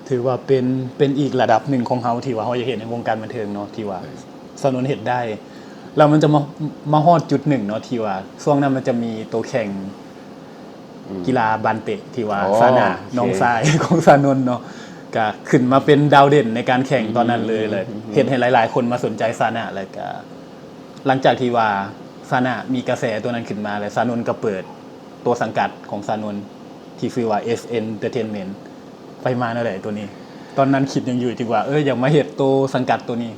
ຖືວ່າເປັນ ເປັນອີກລະດັບໜຶ່ງຂອງເຮົາ ທີ່ວ່າເຮົາຢາກເຮັດໃນວົງການບັນເທີງເນາະ ທີ່ວ່າ ເອີ ຊານົນເຮັດໄດ້ ແລ້ວມັນຈະມາ ມາຮອດຈຸດໜຶ່ງເນາະ ທີ່ວ່າຊ່ວງນັ້ນມັນຈະມີໂຕແຂ່ງ ກິລາບານເຕະ ທີ່ວ່າ ອໍ ຊານະ ໂອເຄ ນ້ອງຊາຍຂອງຊານົນເນາະ ກະຂຶ້ນມາເປັນດາວເດັ່ນໃນການແຂ່ງຕອນນັ້ນເລີຍ ອືມ ແລ້ວເຮັດໃຫ້ຫຼາຍໆຄົນມາສົນໃຈຊານະ ແລ້ວກະຫຼັງຈາກທີ່ວ່າຊານະມີກະແສຕົວນັ້ນຂຶ້ນມາ ແລ້ວຊານົນກະເປີດຕົວສັງກັດຂອງຊານົນ ທີ່ຊື່ວ່າ S Entertainment ໄປມາແນວໃດຕົວນີ້? ຕອນນັ້ນຄິດຫຍັງຢູ່ ຈຶ່ງວ່າ ເອີ ຢາກມາເຮັດໂຕສັງກັດໂຕນີ້?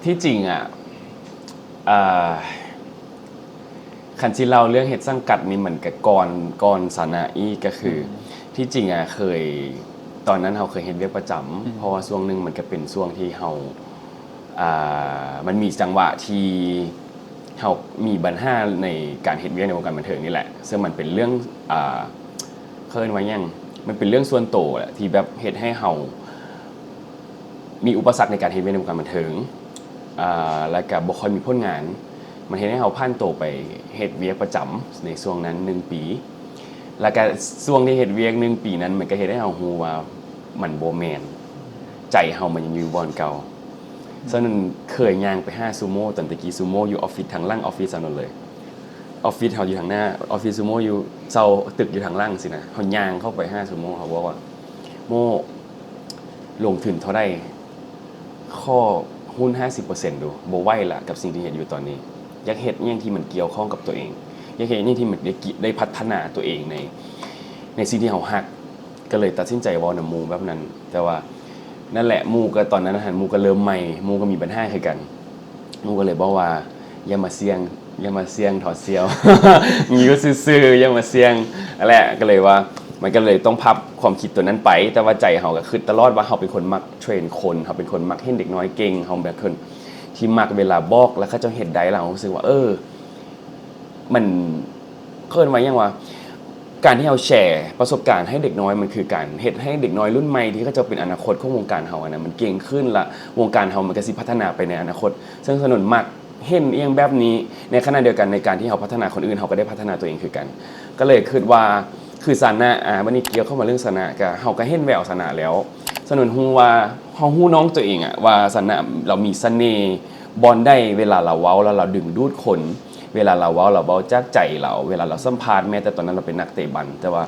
ທີ່ຈິງອະ ເອີ ຄັນຊິເລົ່າເລື່ອງເຮັດສັງກັດນີ້ ມັນກະກ່ອນ ກ່ອນຊານະອີກ ກະຄື ອືມ ທີ່ຈິງອະເຄີຍ ຕອນນັ້ນເຮົາເຄີຍເຮັດວຽກປະຈຳ ອືມ ເພາະວ່າຊ່ວງໜຶ່ງມັນກະເປັນຊ່ວງທີ່ເຮົາ ອ່າ ມັນມີຈັງຫວະທີ່ເຮົາມີບັນຫາໃນການເຮັດວຽກໃນວົງການບັນເທີງນີ້ແຫຼະ ເຊິ່ງມັນເປັນເລື່ອງ ອ່າ ເຂົາເອີ້ນວ່າຫຍັງ ມັນເປັນເລື່ອງສ່ວນໂຕແຫຼະ ທີ່ແບບເຮັດໃຫ້ເຮົາ ມີອຸປະສັກໃນການເຮັດວຽກໃນວົງການບັນເທີງ ອ່າ ແລ້ວກະບໍ່ຄ່ອຍມີຜົນງານ ມັນເຮັດໃຫ້ເຮົາຜັນໂຕໄປເຮັດວຽກປະຈຳໃນຊ່ວງນັ້ນໜຶ່ງປີ ແລ້ວກະຊ່ວງທີ່ເຮັດວຽກໜຶ່ງປີນັ້ນ ມັນກະເຮັດໃຫ້ເຮົາຮູ້ວ່າມັນບໍ່ແມ່ນ ໃຈເຮົາມັນຍັງຢູ່ບ່ອນເກົ່າ. ສະນັ້ນເຄີຍຍ່າງໄປຫາຊູໂມ ຕອນແຕ່ກີ້ຊູໂມຢູ່ອອບຟິດທາງຫຼັງອອບຟິດຊາໂນນເລີຍ ອອບຟິດເຮົາຢູ່ທາງໜ້າ ອອບຟິດຊູໂມຢູ່ເຊົາຕຶກຢູ່ທາງຫຼັງຊີ້ນະ ເຮົາຍ່າງເຂົ້າໄປຫາຊູໂມ ເຮົາບອກວ່າ ໂມ ລົງທຶນເທົ່າໃດ? ຂໍຮຸ້ນຫ້າສິບເປີເຊັນດູ ບໍ່ໄຫວລະກັບສິ່ງທີ່ເຮັດຢູ່ຕອນນີ້ ຢາກເຮັດຫຍັງທີ່ມັນກ່ຽວຂ້ອງກັບຕົວເອງ ຢາກເຮັດຫຍັງທີ່ມັນໄດ້ກິ ໄດ້ພັດທະນາຕົວເອງໃນ ໃນສິ່ງທີ່ເຮົາຮັກ ກະເລີຍຕັດສິນໃຈເວົ້ານຳໝູ່ແບບນັ້ນ ແຕ່ວ່າ ນັ້ນແຫຼະ ໝູ່ກະ ຕອນນັ້ນຫັ້ນ ໝູ່ກະເລີ່ມໃໝ່ ໝູ່ກະມີບັນຫາຄືກັນ ໝູ່ກະເລີຍບອກວ່າ ຢ່າມາສ່ຽງ ຢ່າມາສ່ຽງຖອດສ່ຽວ ມີຢູ່ຊື່ໆ ຢ່າມາສ່ຽງ ນັ້ນແຫຼະ ກະເລີຍວ່າ ມັນກະເລີຍຕ້ອງພັບຄວາມຄິດໂຕນັ້ນໄປ ແຕ່ວ່າໃຈເຮົາກະຄິດຕະຫຼອດວ່າເຮົາເປັນຄົນມັກເທຣນຄົນ ເຮົາເປັນຄົນມັກເຫັນເດັກນ້ອຍເກັ່ງ ເຮົາເປັນຄົນທີ່ມັກເວລາບອກ ແລ້ວເຂົາເຈົ້າເຮັດໄດ້ ແລ້ວເຮົາຮູ້ສຶກວ່າ ເອີ ມັນ ເຂົາເອີ້ນວ່າຫຍັງວະ ການທີ່ເຮົາແຊປະສົບການໃຫ້ເດັກນ້ອຍ ມັນຄືການເຮັດໃຫ້ເດັກນ້ອຍລຸ້ນໃໝ່ທີ່ເຂົາເຈົ້າເປັນອະນາຄົດຂອງວົງການເຮົາຫັ້ນນະ ມັນເກັ່ງຂຶ້ນ ລະວົງການເຮົາມັນກະຊິພັດທະນາໄປໃນອະນາຄົດ ເຊິ່ງສະໜົນມັກເຫັນອີ່ຫຍັງແບບນີ້ ໃນຂະນະດຽວກັນໃນການທີ່ເຮົາພັດທະນາຄົນອື່ນ ເຮົາກະໄດ້ພັດທະນາຕົວເອງຄືກັນ ກະເລີຍຄິດວ່າ ຄືຊານະ ອາ ບາດນີ້ກ່ຽວເຂົ້າມາເລື່ອງຊານະ ກະ ເຮົາກະເຫັນແວວຊານະແລ້ວ ສະໜົນຮູ້ວ່າ ເຮົາຮູ້ນ້ອງຕົວເອງອະ ວ່າຊານະລາວມີສະເໜ່ບ່ອນໃດ ເວລາລາວເວົ້າແລ້ວລາວດຶງດູດຄົນ ເວລາລາວເວົ້າ ລາວເວົ້າຈາກໃຈລາວ ເວລາລາວສຳພາດ ແມ້ແຕ່ຕອນນັ້ນລາວເປັນນັກເຕະບານ ແຕ່ວ່າ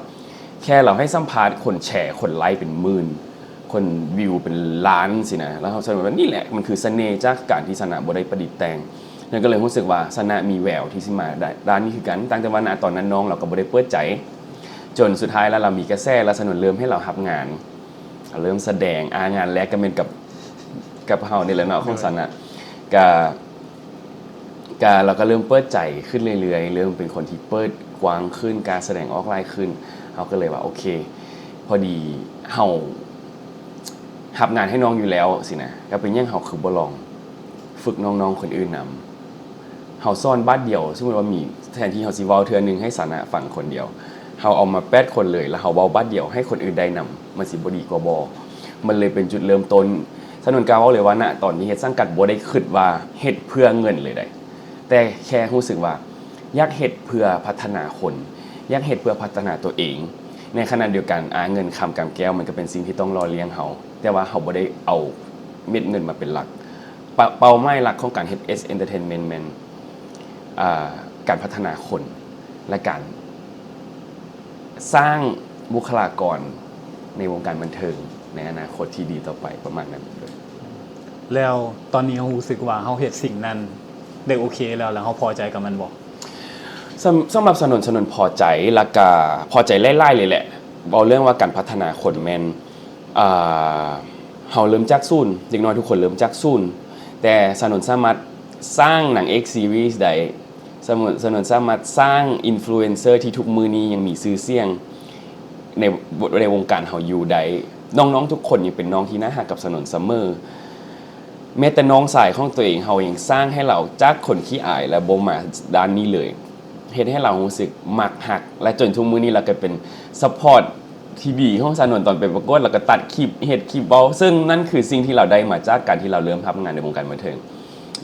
ແຄ່ລາວໃຫ້ສຳພາດ ຄົນແຊ ຄົນໄລກ໌ເປັນໝື່ນ ຄົນວິວເປັນລ້ານຊີ້ນະ ແລ້ວເຮົາສະໜົນວ່າ ນີ້ແຫຼະ ມັນຄືສະເໜ່ຈາກການທີ່ຊານະບໍ່ໄດ້ປະດິດແຕ່ງ ນັ້ນກະເລີຍຮູ້ສຶກວ່າຊານະມີແວວທີ່ຊິມາດ້ານນີ້ຄືກັນ ຕ່າງແຕ່ວ່ານະຕອນນັ້ນນ້ອງລາວກະບໍ່ໄດ້ເປີດໃຈ ຈົນສຸດທ້າຍແລ້ວລາວມີກະແສ ແລ້ວສະໜົນເລີ່ມໃຫ້ລາວຮັບງານ ເລີ່ມສະແດງ ອາ ງານແລກກະແມ່ນກັບ ກັບເຮົານີ້ແຫຼະເນາະ ຂອງຊານະ ກະ ກະ ລາວກະເລີ່ມເປີດໃຈຂຶ້ນເລື້ອຍໆ ເລີ່ມເປັນຄົນທີ່ເປີດກວ້າງຂຶ້ນ ກ້າສະແດງອອກຫຼາຍຂຶ້ນ ເຮົາກະເລີຍວ່າ ໂອເຄ ພໍດີເຮົາຮັບງານໃຫ້ນ້ອງຢູ່ແລ້ວຊີ້ນະ ກະເປັນຫຍັງເຮົາຄືບໍ່ລອງຝຶກນ້ອງໆຄົນອື່ນນຳ ເຮົາສອນບາດດຽວ ສົມມຸດວ່າມີ ແທນທີ່ເຮົາຊິເວົ້າເທື່ອໜຶ່ງໃຫ້ຊານະຟັງຄົນດຽວ ເຮົາເອົາມາແປດຄົນເລີຍ ແລ້ວເຮົາເວົ້າບາດດຽວໃຫ້ຄົນອື່ນໄດ້ນຳ ມັນຊິບໍ່ດີກວ່າບໍ່? ມັນເລີຍເປັນຈຸດເລີ່ມຕົ້ນ ສະໜົນກ້າເວົ້າເລີຍວ່າ ນະຕອນທີ່ເຮັດສັງກັດບໍ່ໄດ້ຄິດວ່າເຮັດເພື່ອເງິນເລີຍໃດ ແຕ່ແຄ່ຮູ້ສຶກວ່າ ຢາກເຮັດເພື່ອພັດທະນາຄົນ ຢາກເຮັດເພື່ອພັດທະນາຕົວເອງ ໃນຂະນະດຽວກັນ ອາ ເງິນຄຳກຳແກ້ວມັນກະເປັນສິ່ງທີ່ຕ້ອງຫຼໍ່ລ້ຽງເຮົາ ແຕ່ວ່າເຮົາບໍ່ໄດ້ເອົາເມັດເງິນມາເປັນຫຼັກ ເປົ້າ ເປົ້າໝາຍຫຼັກຂອງການເຮັດ S Entertainment ແມ່ນ ອ່າ ການພັດທະນາຄົນ ແລະ ການສ້າງບຸກຄະລາກອນໃນວົງການບັນເທີງໃນອະນາຄົດທີ່ດີຕໍ່ໄປ ປະມານນັ້ນ. ແລ້ວຕອນນີ້ເຮົາຮູ້ສຶກວ່າເຮົາເຮັດສິ່ງນັ້ນໄດ້ໂອເຄແລ້ວ ແລ້ວເຮົາພໍໃຈກັບມັນບໍ່? ສຳ ສຳລັບສະໜົນ ສະໜົນພໍໃຈ ແລ້ວກະພໍໃຈຫຼາຍໆເລີຍແຫຼະ ເວົ້າເລື່ອງວ່າການພັດທະນາຄົນແມ່ນ ອ່າ ເຮົາເລີ່ມຈາກສູນ ເດັກນ້ອຍທຸກຄົນເລີ່ມຈາກສູນ ແຕ່ສະໜົນສາມາດສ້າງໜັງເອກຊີຣີໄດ້ ສະໜົນ ສະໜົນສາມາດສ້າງອິນຟລູເອັນເຊີທີ່ທຸກມື້ນີ້ຍັງມີຊື່ສຽງໃນ ໃນວົງການເຮົາຢູ່ໄດ້ ນ້ອງໆທຸກຄົນຍັງເປັນນ້ອງທີ່ໜ້າຮັກກັບສະໜົນສະເໝີ ແມ້ແຕ່ນ້ອງຊາຍຂອງຕົວເອງ ເຮົາຍັງສ້າງໃຫ້ລາວຈາກຄົນຂີ້ອາຍ ແລະ ບໍ່ມາດ້ານນີ້ເລີຍ ເຮັດໃຫ້ລາວຮູ້ສຶກມັກຮັກ ແລະ ຈົນທຸກມື້ນີ້ລາວກະເປັນຊັບພອດທີ່ດີຂອງຊານົນ ຕອນໄປປະກວດ ລາວກະຕັດຄລິບ ເຮັດຄລິບເວົ້າ ເຊິ່ງນັ້ນຄືສິ່ງທີ່ລາວໄດ້ມາຈາກການທີ່ລາວເລີ່ມຮັບງານໃນວົງການບັນເທີງ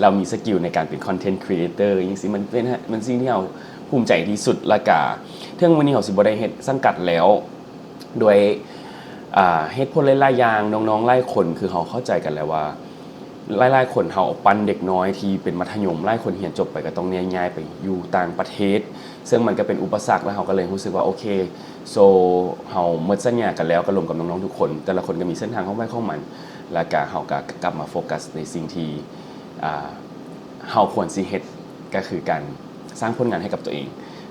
ລາວມີສະກິວໃນການເປັນຄອນເທັນຄຣີເອເຕີ ຈັ່ງຊີ້ ມັນເປັນ ມັນສິ່ງທີ່ເຮົາພູມໃຈທີ່ສຸດ ລະກະເຖິງມື້ນີ້ເຮົາຊິບໍ່ໄດ້ເຮັດສັງກັດແລ້ວ ດ້ວຍ ອ່າ ເຫດຜົນຫຼາຍໆຢ່າງ ນ້ອງໆຫຼາຍຄົນ ຄືເຮົາເຂົ້າໃຈກັນແລ້ວວ່າ ຫຼາຍໆຄົນເຮົາເອົາປັ້ນເດັກນ້ອຍທີ່ເປັນມັດທະຍົມ ຫຼາຍຄົນຮຽນຈົບໄປກໍຕ້ອງແຍກຍ້າຍໄປຢູ່ຕ່າງປະເທດ ເຊິ່ງມັນກໍເປັນອຸປະສັກ ແລ້ວເຮົາກໍເລີຍຮູ້ສຶກວ່າ ໂອເຄ ໂຊ ເຮົາໝົດສັນຍາກັນແລ້ວ ກໍລົມກັບນ້ອງໆທຸກຄົນ ແຕ່ລະຄົນກໍມີເສັ້ນທາງຂອງໃຜຂອງມັນ ແລ້ວກະເຮົາກະກັບມາໂຟກັສໃນສິ່ງທີ່ ອ່າ ເຮົາຄວນຊິເຮັດ ກໍຄືການສ້າງຜົນງານໃຫ້ກັບຕົວເອງ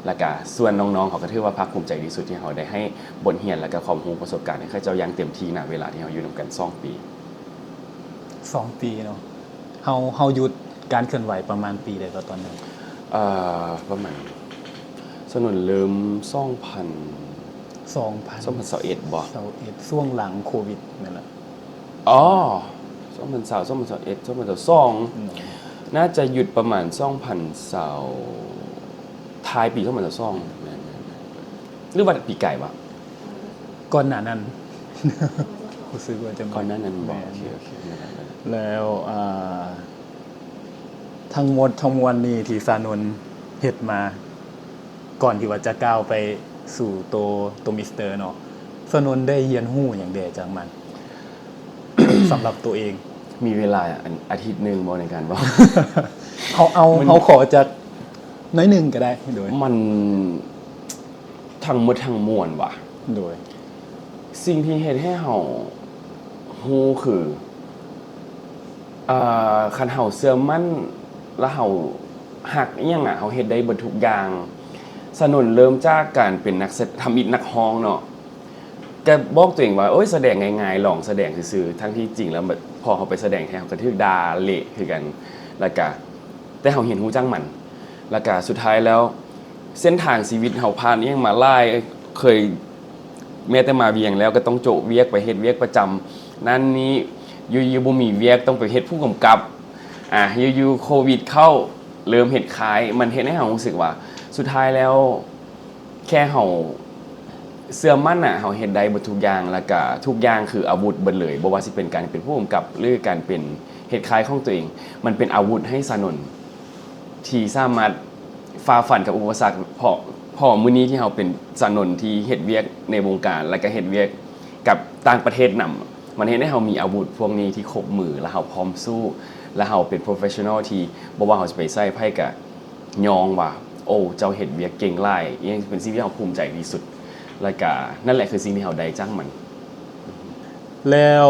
ແລ້ວກະສ່ວນນ້ອງໆເຂົາກໍຖືວ່າພາກພູມໃຈທີ່ສຸດ ທີ່ເຮົາໄດ້ໃຫ້ບົດຮຽນ ແລ້ວກະຄວາມຮູ້ປະສົບການໃຫ້ເຂົາເຈົ້າຢ່າງເຕັມທີ່ ນະເວລາທີ່ເຮົາຢູ່ນຳກັນສອງປີ. ສອງປີເນາະ ເຮົາ ເຮົາຢຸດການເຄື່ອນໄຫວປະມານປີໃດກໍຕອນນັ້ນ? ເອີ ປະມານ ສະໜົນເລີ່ມສອງພັນ ສອງພັນ ສອງພັນຊາວເອັດບໍ່? ຊາວເອັດ ຊ່ວງຫຼັງໂຄວິດແມ່ນລະ? ອໍ ສອງພັນຊາວ ສອງພັນຊາວເອັດ ສອງພັນຊາວສອງ ໜ້າຈະຢຸດປະມານສອງພັນຊາວ ທ້າຍປີສອງພັນຊາວສອງ ແມ່ນໆ ຫຼືວ່າປີກາຍວະ? ກ່ອນໜ້ານັ້ນ ຮູ້ສຶກວ່າຈະ ກ່ອນໜ້ານັ້ນບໍ່? ແມ່ນ ໂອເຄໆ ແມ່ນໆ ແລ້ວ ອ່າ ທັງໝົດທັງມວນນີ້ທີ່ຊານົນເຮັດມາ ກ່ອນທີ່ວ່າຈະກ້າວໄປສູ່ໂຕ ໂຕມິສເຕີເນາະ ຊານົນໄດ້ຮຽນຮູ້ຫຍັງແດ່ຈາກມັນ ສຳລັບໂຕເອງ? ມີເວລາ ອັນ ອາທິດໜຶ່ງບໍ່ໃນການເວົ້າ? ເຮົາເອົາ ມັນ ເຮົາຂໍຈັກໜ້ອຍໜຶ່ງກໍໄດ້ ໂດຍ ມັນ ທັງໝົດທັງມວນຫວາ? ໂດຍ ສິ່ງທີ່ເຮັດໃຫ້ເຮົາຮູ້ຄື ເອີ ຄັນເຮົາເຊື່ອໝັ້ນ ແລະ ເຮົາຮັກອີ່ຫຍັງນະ ເຮົາເຮັດໄດ້ເບິດທຸກຢ່າງ. ຊານົນເລີ່ມຈາກການເປັນນັກສະ ທຳອິດນັກຮ້ອງເນາະ ກໍບອກຕົວເອງວ່າ ໂອ້ຍ ສະແດງງ່າຍໆ ລອງສະແດງຊື່ໆ ທັງທີ່ຈິງແລ້ວ ພໍເຮົາໄປສະແດງແທ້ ເຮົາກໍຖືກດ່າເລະຄືກັນ ແລ້ວກະ ແຕ່ເຮົາຮຽນຮູ້ຈາກມັນ ແລ້ວກະສຸດທ້າຍແລ້ວ ເສັ້ນທາງຊີວິດເຮົາຜ່ານອີ່ຫຍັງມາຫຼາຍ ເຄີຍ ແມ້ແຕ່ມາວຽງແລ້ວກໍຕ້ອງໂຈະວຽກ ໄປເຮັດວຽກປະຈຳນັ້ນນີ້ ຢູ່ໆບໍ່ມີວຽກ ຕ້ອງໄປເຮັດຜູ້ກຳກັບ ອາ ຢູ່ໆໂຄວິດເຂົ້າ ເລີ່ມເຮັດຄ້າຍ ມັນເຮັດໃຫ້ເຮົາຮູ້ສຶກວ່າ ສຸດທ້າຍແລ້ວ ແຄ່ເຮົາເຊື່ອໝັ້ນນະ ເຮົາເຮັດໄດ້ເບິດທຸກຢ່າງ ແລ້ວກະທຸກຢ່າງຄືອາວຸດເບິດເລີຍ ບໍ່ວ່າຊິເປັນການເປັນຜູ້ກຳກັບ ຫຼື ການເປັນເຮັດຄ້າຍຂອງຕົວເອງ ມັນເປັນອາວຸດໃຫ້ຊານົນທີ່ສາມາດຝ່າຟັນກັບອຸປະສັກ ເພາະ ເພາະມື້ນີ້ທີ່ເຮົາເປັນຊານົນທີ່ເຮັດວຽກໃນວົງການ ແລ້ວກະເຮັດວຽກກັບຕ່າງປະເທດນຳ ມັນເຮັດໃຫ້ເຮົາມີອາວຸດພວກນີ້ທີ່ຄົບມື ແລ້ວເຮົາພ້ອມສູ້ ແລ້ວເຮົາເປັນ professional ທີ່ບໍ່ວ່າເຮົາຊິໄປໃສ່ໃຜກະ ຍ້ອງວ່າ ໂອ້ ເຈົ້າເຮັດວຽກເກັ່ງຫຼາຍ ອີ່ຫຍັງເປັນສິ່ງທີ່ເຮົາພູມໃຈທີ່ສຸດ ແລ້ວກະນັ້ນແຫຼະຄືສິ່ງທີ່ເຮົາໄດ້ຈາກມັນ. ແລ້ວ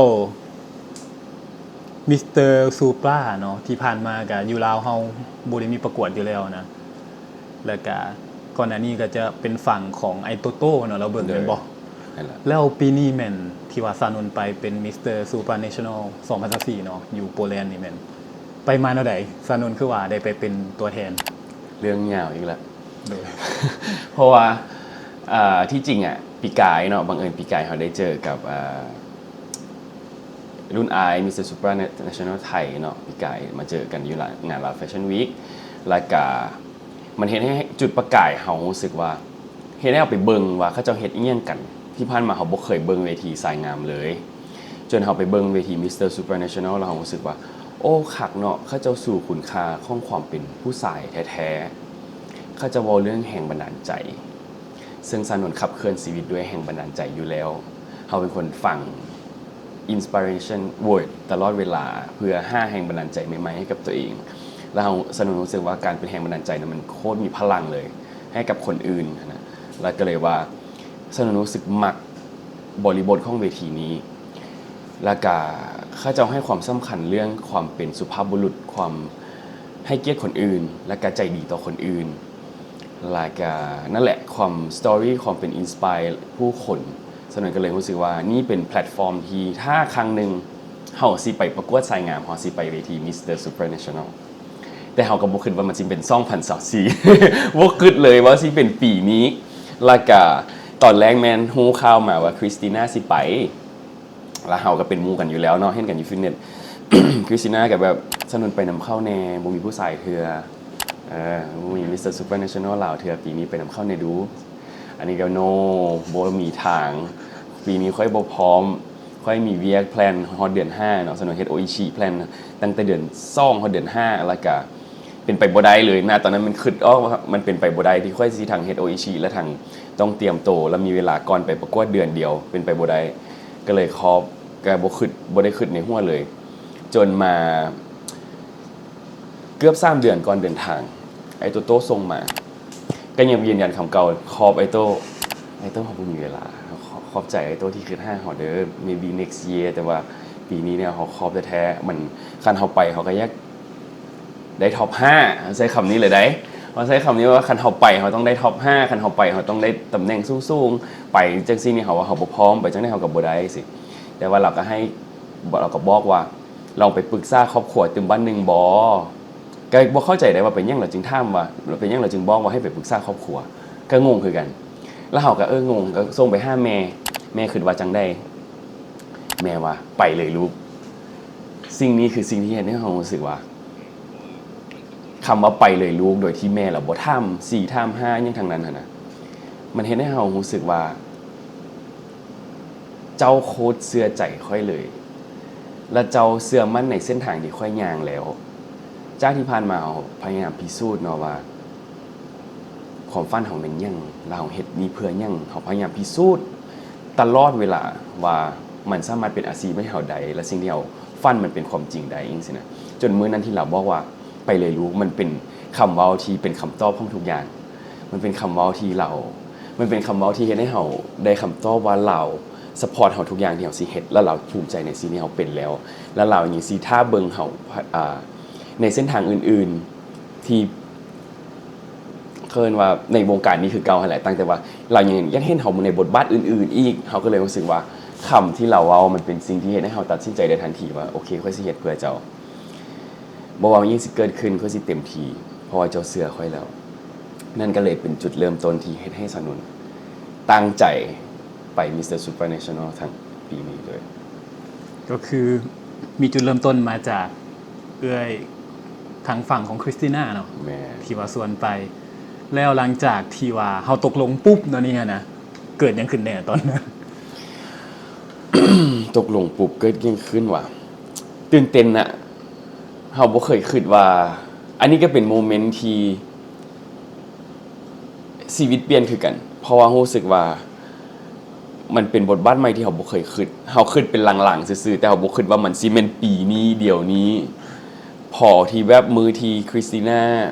ມິສເຕີ Supra ເນາະ ທີ່ຜ່ານມາກະຢູ່ລາວເຮົາບໍ່ໄດ້ມີປະກວດຢູ່ແລ້ວນະ ແລ້ວກະກ່ອນໜ້ານີ້ກະຈະເປັນຝັ່ງຂອງອ້າຍໂຕໂຕ້ເນາະ ລາວເບິ່ງແມ່ນບໍ່? ແລ້ວປີນີ້ແມ່ນທີ່ວ່າຊານົນໄປເປັນ Mister Supranational ສອງພັນຊາວສີ່ເນາະ ຢູ່ໂປແລນນີ້ແມ່ນ ໄປມາແນວໃດ? ຊານົນຄືວ່າໄດ້ໄປເປັນຕົວແທນ. ເລື່ອງຍາວອີກລະ ໂດຍ ເພາະວ່າ ເອີ ທີ່ຈິງອະ ປີກາຍເນາະ ບັງເອີນປີກາຍເຮົາໄດ້ເຈີກັບ ເອີ ລຸ້ນອ້າຍ Mister Supranational ໄທເນາະ ປີກາຍມາເຈີກັນຢູ່ລະ ງານ Lao Fashion Week ແລ້ວກະມັນເຮັດໃຫ້ຈຸດປະກາຍເຮົາຮູ້ສຶກວ່າ ເຮັດໃຫ້ເຮົາໄປເບິ່ງວ່າເຂົາເຈົ້າເຮັດອີ່ຫຍັງກັນ ທີ່ຜ່ານມາເຮົາບໍ່ເຄີຍເບິ່ງເວທີຊາຍງາມເລີຍ ຈົນເຮົາໄປເບິ່ງເວທີ Mister Supranational ແລ້ວເຮົາຮູ້ສຶກວ່າ ໂອ້ ຄັກເນາະ ເຂົາເຈົ້າສູ່ຄຸນຄ່າຂອງຄວາມເປັນຜູ້ຊາຍແທ້ໆ ເຂົາເຈົ້າເວົ້າເລື່ອງແຮງບັນດານໃຈ ເຊິ່ງຊານົນຂັບເຄື່ອນຊີວິດດ້ວຍແຮງບັນດານໃຈຢູ່ແລ້ວ ເຮົາເປັນຄົນຟັງ Inspiration Word ຕະຫຼອດເວລາ ເພື່ອຫາແຮງບັນດານໃຈໃໝ່ໆໃຫ້ກັບຕົວເອງ ແລ້ວເຮົາ ຊານົນຮູ້ສຶກວ່າການເປັນແຮງບັນດານໃຈນັ້ນມັນໂຄດມີພະລັງເລີຍ ໃຫ້ກັບຄົນອື່ນນະ ແລ້ວກໍເລີຍວ່າ ສະໜູນຮູ້ສຶກມັກບໍລິບົດຂອງເວທີນີ້ ແລ້ວກະເຂົາເຈົ້າໃຫ້ຄວາມສຳຄັນເລື່ອງຄວາມເປັນສຸພາບບຸລຸດ, ຄວາມໃຫ້ກຽດຄົນອື່ນ ແລ້ວກະໃຈດີຕໍ່ຄົນອື່ນ ແລ້ວກະນັ້ນແຫຼະ ຄວາມສະຕໍຣີ ຄວາມເປັນອິນສະປາຍຜູ້ຄົນ. ສະໜວນກໍເລີຍຮູ້ສຶກວ່ານີ້ເປັນແພລດຟອມທີ່ຖ້າຄັ້ງໜຶ່ງເຮົາຊິໄປປະກວດສາຍງາມ, ເຮົາຊິໄປເວທີ Mister Supranational ແຕ່ເຮົາກໍບໍ່ຄິດວ່າມັນຊິເປັນສອງພັນຊາວສີ່ ບໍ່ຄິດເລີຍວ່າຊິເປັນປີນີ້. ແລ້ວກະຕອນແລກແມ່ນຮູ້ຂ່າວມາວ່າຄຣິສຕິນາຊິໄປ ແລ້ວເຮົາກໍເປັນໝູ່ກັນຢູ່ແລ້ວເນາະ ເຫັນກັນຢູ່ຟິດເນັດ. ຄຣິສຕິນາກໍແບບ ສະໜວນໄປນຳເຂົາແດ່ ບໍ່ມີຜູ້ຊາຍເທື່ອ ເອີ ບໍ່ມີ Mister Supranational ລາວເທື່ອ ປີນີ້ໄປນຳເຂົາແດ່ດູ. ອັນນີ້ກໍ no ບໍ່ມີທາງ ປີນີ້ຂ້ອຍບໍ່ພ້ອມ ຂ້ອຍມີວຽກແພລນຮອດເດືອນຫ້າເນາະ ສະໜວນເຮັດໂອອິຊິແພລນຕັ້ງແຕ່ເດືອນສອງຮອດເດືອນຫ້າ ແລ້ວກະເປັນໄປບໍ່ໄດ້ເລີຍ. ນະຕອນນັ້ນມັນຄິດອອກວ່າມັນເປັນໄປບໍ່ໄດ້ທີ່ຂ້ອຍຊິທັງເຮັດໂອອິຊິ ແລະ ທັງຕ້ອງຕຽມໂຕ ແລະ ມີເວລາກ່ອນໄປປະກວດເດືອນດຽວ ເປັນໄປບໍ່ໄດ້ ກໍເລີຍຄອບ ກໍບໍ່ຄິດ ບໍ່ໄດ້ຄິດໃນຫົວເລີຍ. ຈົນມາເກືອບສາມເດືອນກ່ອນເດີນທາງ ອ້າຍໂຕໂຕ້ສົ່ງມາ ກໍຍັງຢືນຢັນຄຳເກົ່າ ຂອບອ້າຍໂຕ້ ອ້າຍໂຕ້ ເຮົາບໍ່ມີເວລາ ຂອບ ຂອບໃຈອ້າຍໂຕ້ທີ່ຄິດຫາເຮົາເດີ maybe next year ແຕ່ວ່າປີນີ້ເນຍ ເຮົາຂອບແທ້ໆ ມັນ ຄັນເຮົາໄປ ເຮົາກໍຢາກໄດ້ top ຫ້າ ໃຊ້ຄຳນີ້ເລີຍໃດ໋ ວ່າໃຊ້ຄຳນີ້ວ່າ ຄັນເຮົາໄປ ເຮົາຕ້ອງໄດ້ top ຫ້າ ຄັນເຮົາໄປ ເຮົາຕ້ອງໄດ້ຕຳແໜ່ງສູງໆ ໄປຈັ່ງຊີ້ນີ້ ເຮົາວ່າເຮົາບໍ່ພ້ອມ ໄປຈັ່ງໃດເຮົາກໍບໍ່ໄດ້ຊີ້ ແຕ່ວ່າລາວກໍໃຫ້ ລາວກໍບອກວ່າ ລອງໄປປຶກສາຄອບຄົວຕື່ມບ້ານໜຶ່ງບໍ ກໍບໍ່ເຂົ້າໃຈໄດ້ວ່າເປັນຫຍັງລາວຈຶ່ງຖາມວ່າ ເປັນຫຍັງລາວຈຶ່ງບອກວ່າໃຫ້ໄປປຶກສາຄອບຄົວ ກໍງົງຄືກັນ ແລ້ວເຮົາກໍ ເອີ ງົງ ກໍສົ່ງໄປຫາແມ່ ແມ່ຄິດວ່າຈັ່ງໃດ? ແມ່ວ່າ ໄປເລີຍລູກ. ສິ່ງນີ້ຄືສິ່ງທີ່ເຮັດໃຫ້ເຮົາຮູ້ສຶກວ່າ ຄຳວ່າໄປເລີຍລູກ ໂດຍທີ່ແມ່ລາວບໍ່ຖາມສີ່ຖາມຫ້າຫຍັງທັງນັ້ນຫັ້ນນະ ມັນເຮັດໃຫ້ເຮົາຮູ້ສຶກວ່າ ເຈົ້າໂຄດເຊື່ອໃຈຂ້ອຍເລີຍ ແລະ ເຈົ້າເຊື່ອໝັ້ນໃນເສັ້ນທາງທີ່ຂ້ອຍຍ່າງແລ້ວ. ຈາກທີ່ຜ່ານມາເຮົາພະຍາຍາມພິສູດເນາະວ່າ ຄວາມຝັນເຮົາແມ່ນຫຍັງ ແລະ ເຮົາເຮັດນີ້ເພື່ອຫຍັງ ເຮົາພະຍາຍາມພິສູດຕະຫຼອດເວລາວ່າ ມັນສາມາດເປັນອາຊີບໃຫ້ເຮົາໄດ້ ແລະ ສິ່ງທີ່ເຮົາຝັນມັນເປັນຄວາມຈິງໄດ້ ຈັ່ງຊີ້ນະ. ຈົນມື້ນັ້ນທີ່ລາວບອກວ່າ ໄປເລີຍລູກ ມັນເປັນຄຳເວົ້າທີ່ເປັນຄຳຕອບຂອງທຸກຢ່າງ ມັນເປັນຄຳເວົ້າທີ່ລາວ ມັນເປັນຄຳເວົ້າທີ່ເຮັດໃຫ້ເຮົາໄດ້ຄຳຕອບວ່າລາວ support ເຮົາທຸກຢ່າງທີ່ເຮົາຊິເຮັດ ແລະ ລາວພູມໃຈໃນສິ່ງທີ່ເຮົາເປັນແລ້ວ ແລະ ລາວຍັງຊິຖ້າເບິ່ງເຮົາ ອາ ໃນເສັ້ນທາງອື່ນໆ ທີ່ ເອີ້ນວ່າໃນວົງການນີ້ຄືເກົ່າຫັ້ນແຫຼະ ຕັ້ງແຕ່ວ່າລາວຍັງຢາກເຫັນເຮົາໃນບົດບາດອື່ນໆອີກ ເຮົາກໍເລີຍຮູ້ສຶກວ່າ ຄຳທີ່ລາວເວົ້າມັນເປັນສິ່ງທີ່ເຮັດໃຫ້ເຮົາຕັດສິນໃຈໄດ້ທັນທີວ່າ ໂອເຄ ຂ້ອຍຊິເຮັດເພື່ອເຈົ້າ ບໍ່ວ່າຫຍັງຊິເກີດຂຶ້ນ ຂ້ອຍຊິເຕັມທີ່ ເພາະວ່າເຈົ້າເຊື່ອຂ້ອຍແລ້ວ. ນັ້ນກໍເລີຍເປັນຈຸດເລີ່ມຕົ້ນທີ່ເຮັດໃຫ້ສາວນົນຕັ້ງໃຈໄປ Mister Supranational ທັງປີນີ້ເລີຍ. ກໍຄືມີຈຸດເລີ່ມຕົ້ນມາຈາກເອື້ອຍທາງຝັ່ງຂອງຄຣິສຕິນາເນາະ ແມ່ນ ທີ່ວ່າຊວນໄປ. ແລ້ວຫຼັງຈາກທີ່ວ່າເຮົາຕົກລົງປຸບເນາະ ນີ້ຫັ້ນນະ ເກີດຫຍັງຂຶ້ນແດ່ຕອນນັ້ນ? ຕົກລົງປຸບເກີດຫຍັງຂຶ້ນຫວາ? ຕື່ນເຕັ້ນນະ ເຮົາບໍ່ເຄີຍຄິດວ່າ ອັນນີ້ກໍເປັນໂມເມັນທີ່ຊີວິດປ່ຽນຄືກັນ ເພາະວ່າຮູ້ສຶກວ່າ ມັນເປັນບົດບາດໃໝ່ທີ່ເຮົາບໍ່ເຄີຍຄິດ ເຮົາຄິດເປັນລາງໆຊື່ໆ ແຕ່ເຮົາບໍ່ຄິດວ່າມັນຊິແມ່ນປີນີ້ ດຽວນີ້ ພໍທີ່ແບບມື້ທີ່ຄຣິສຕິນາ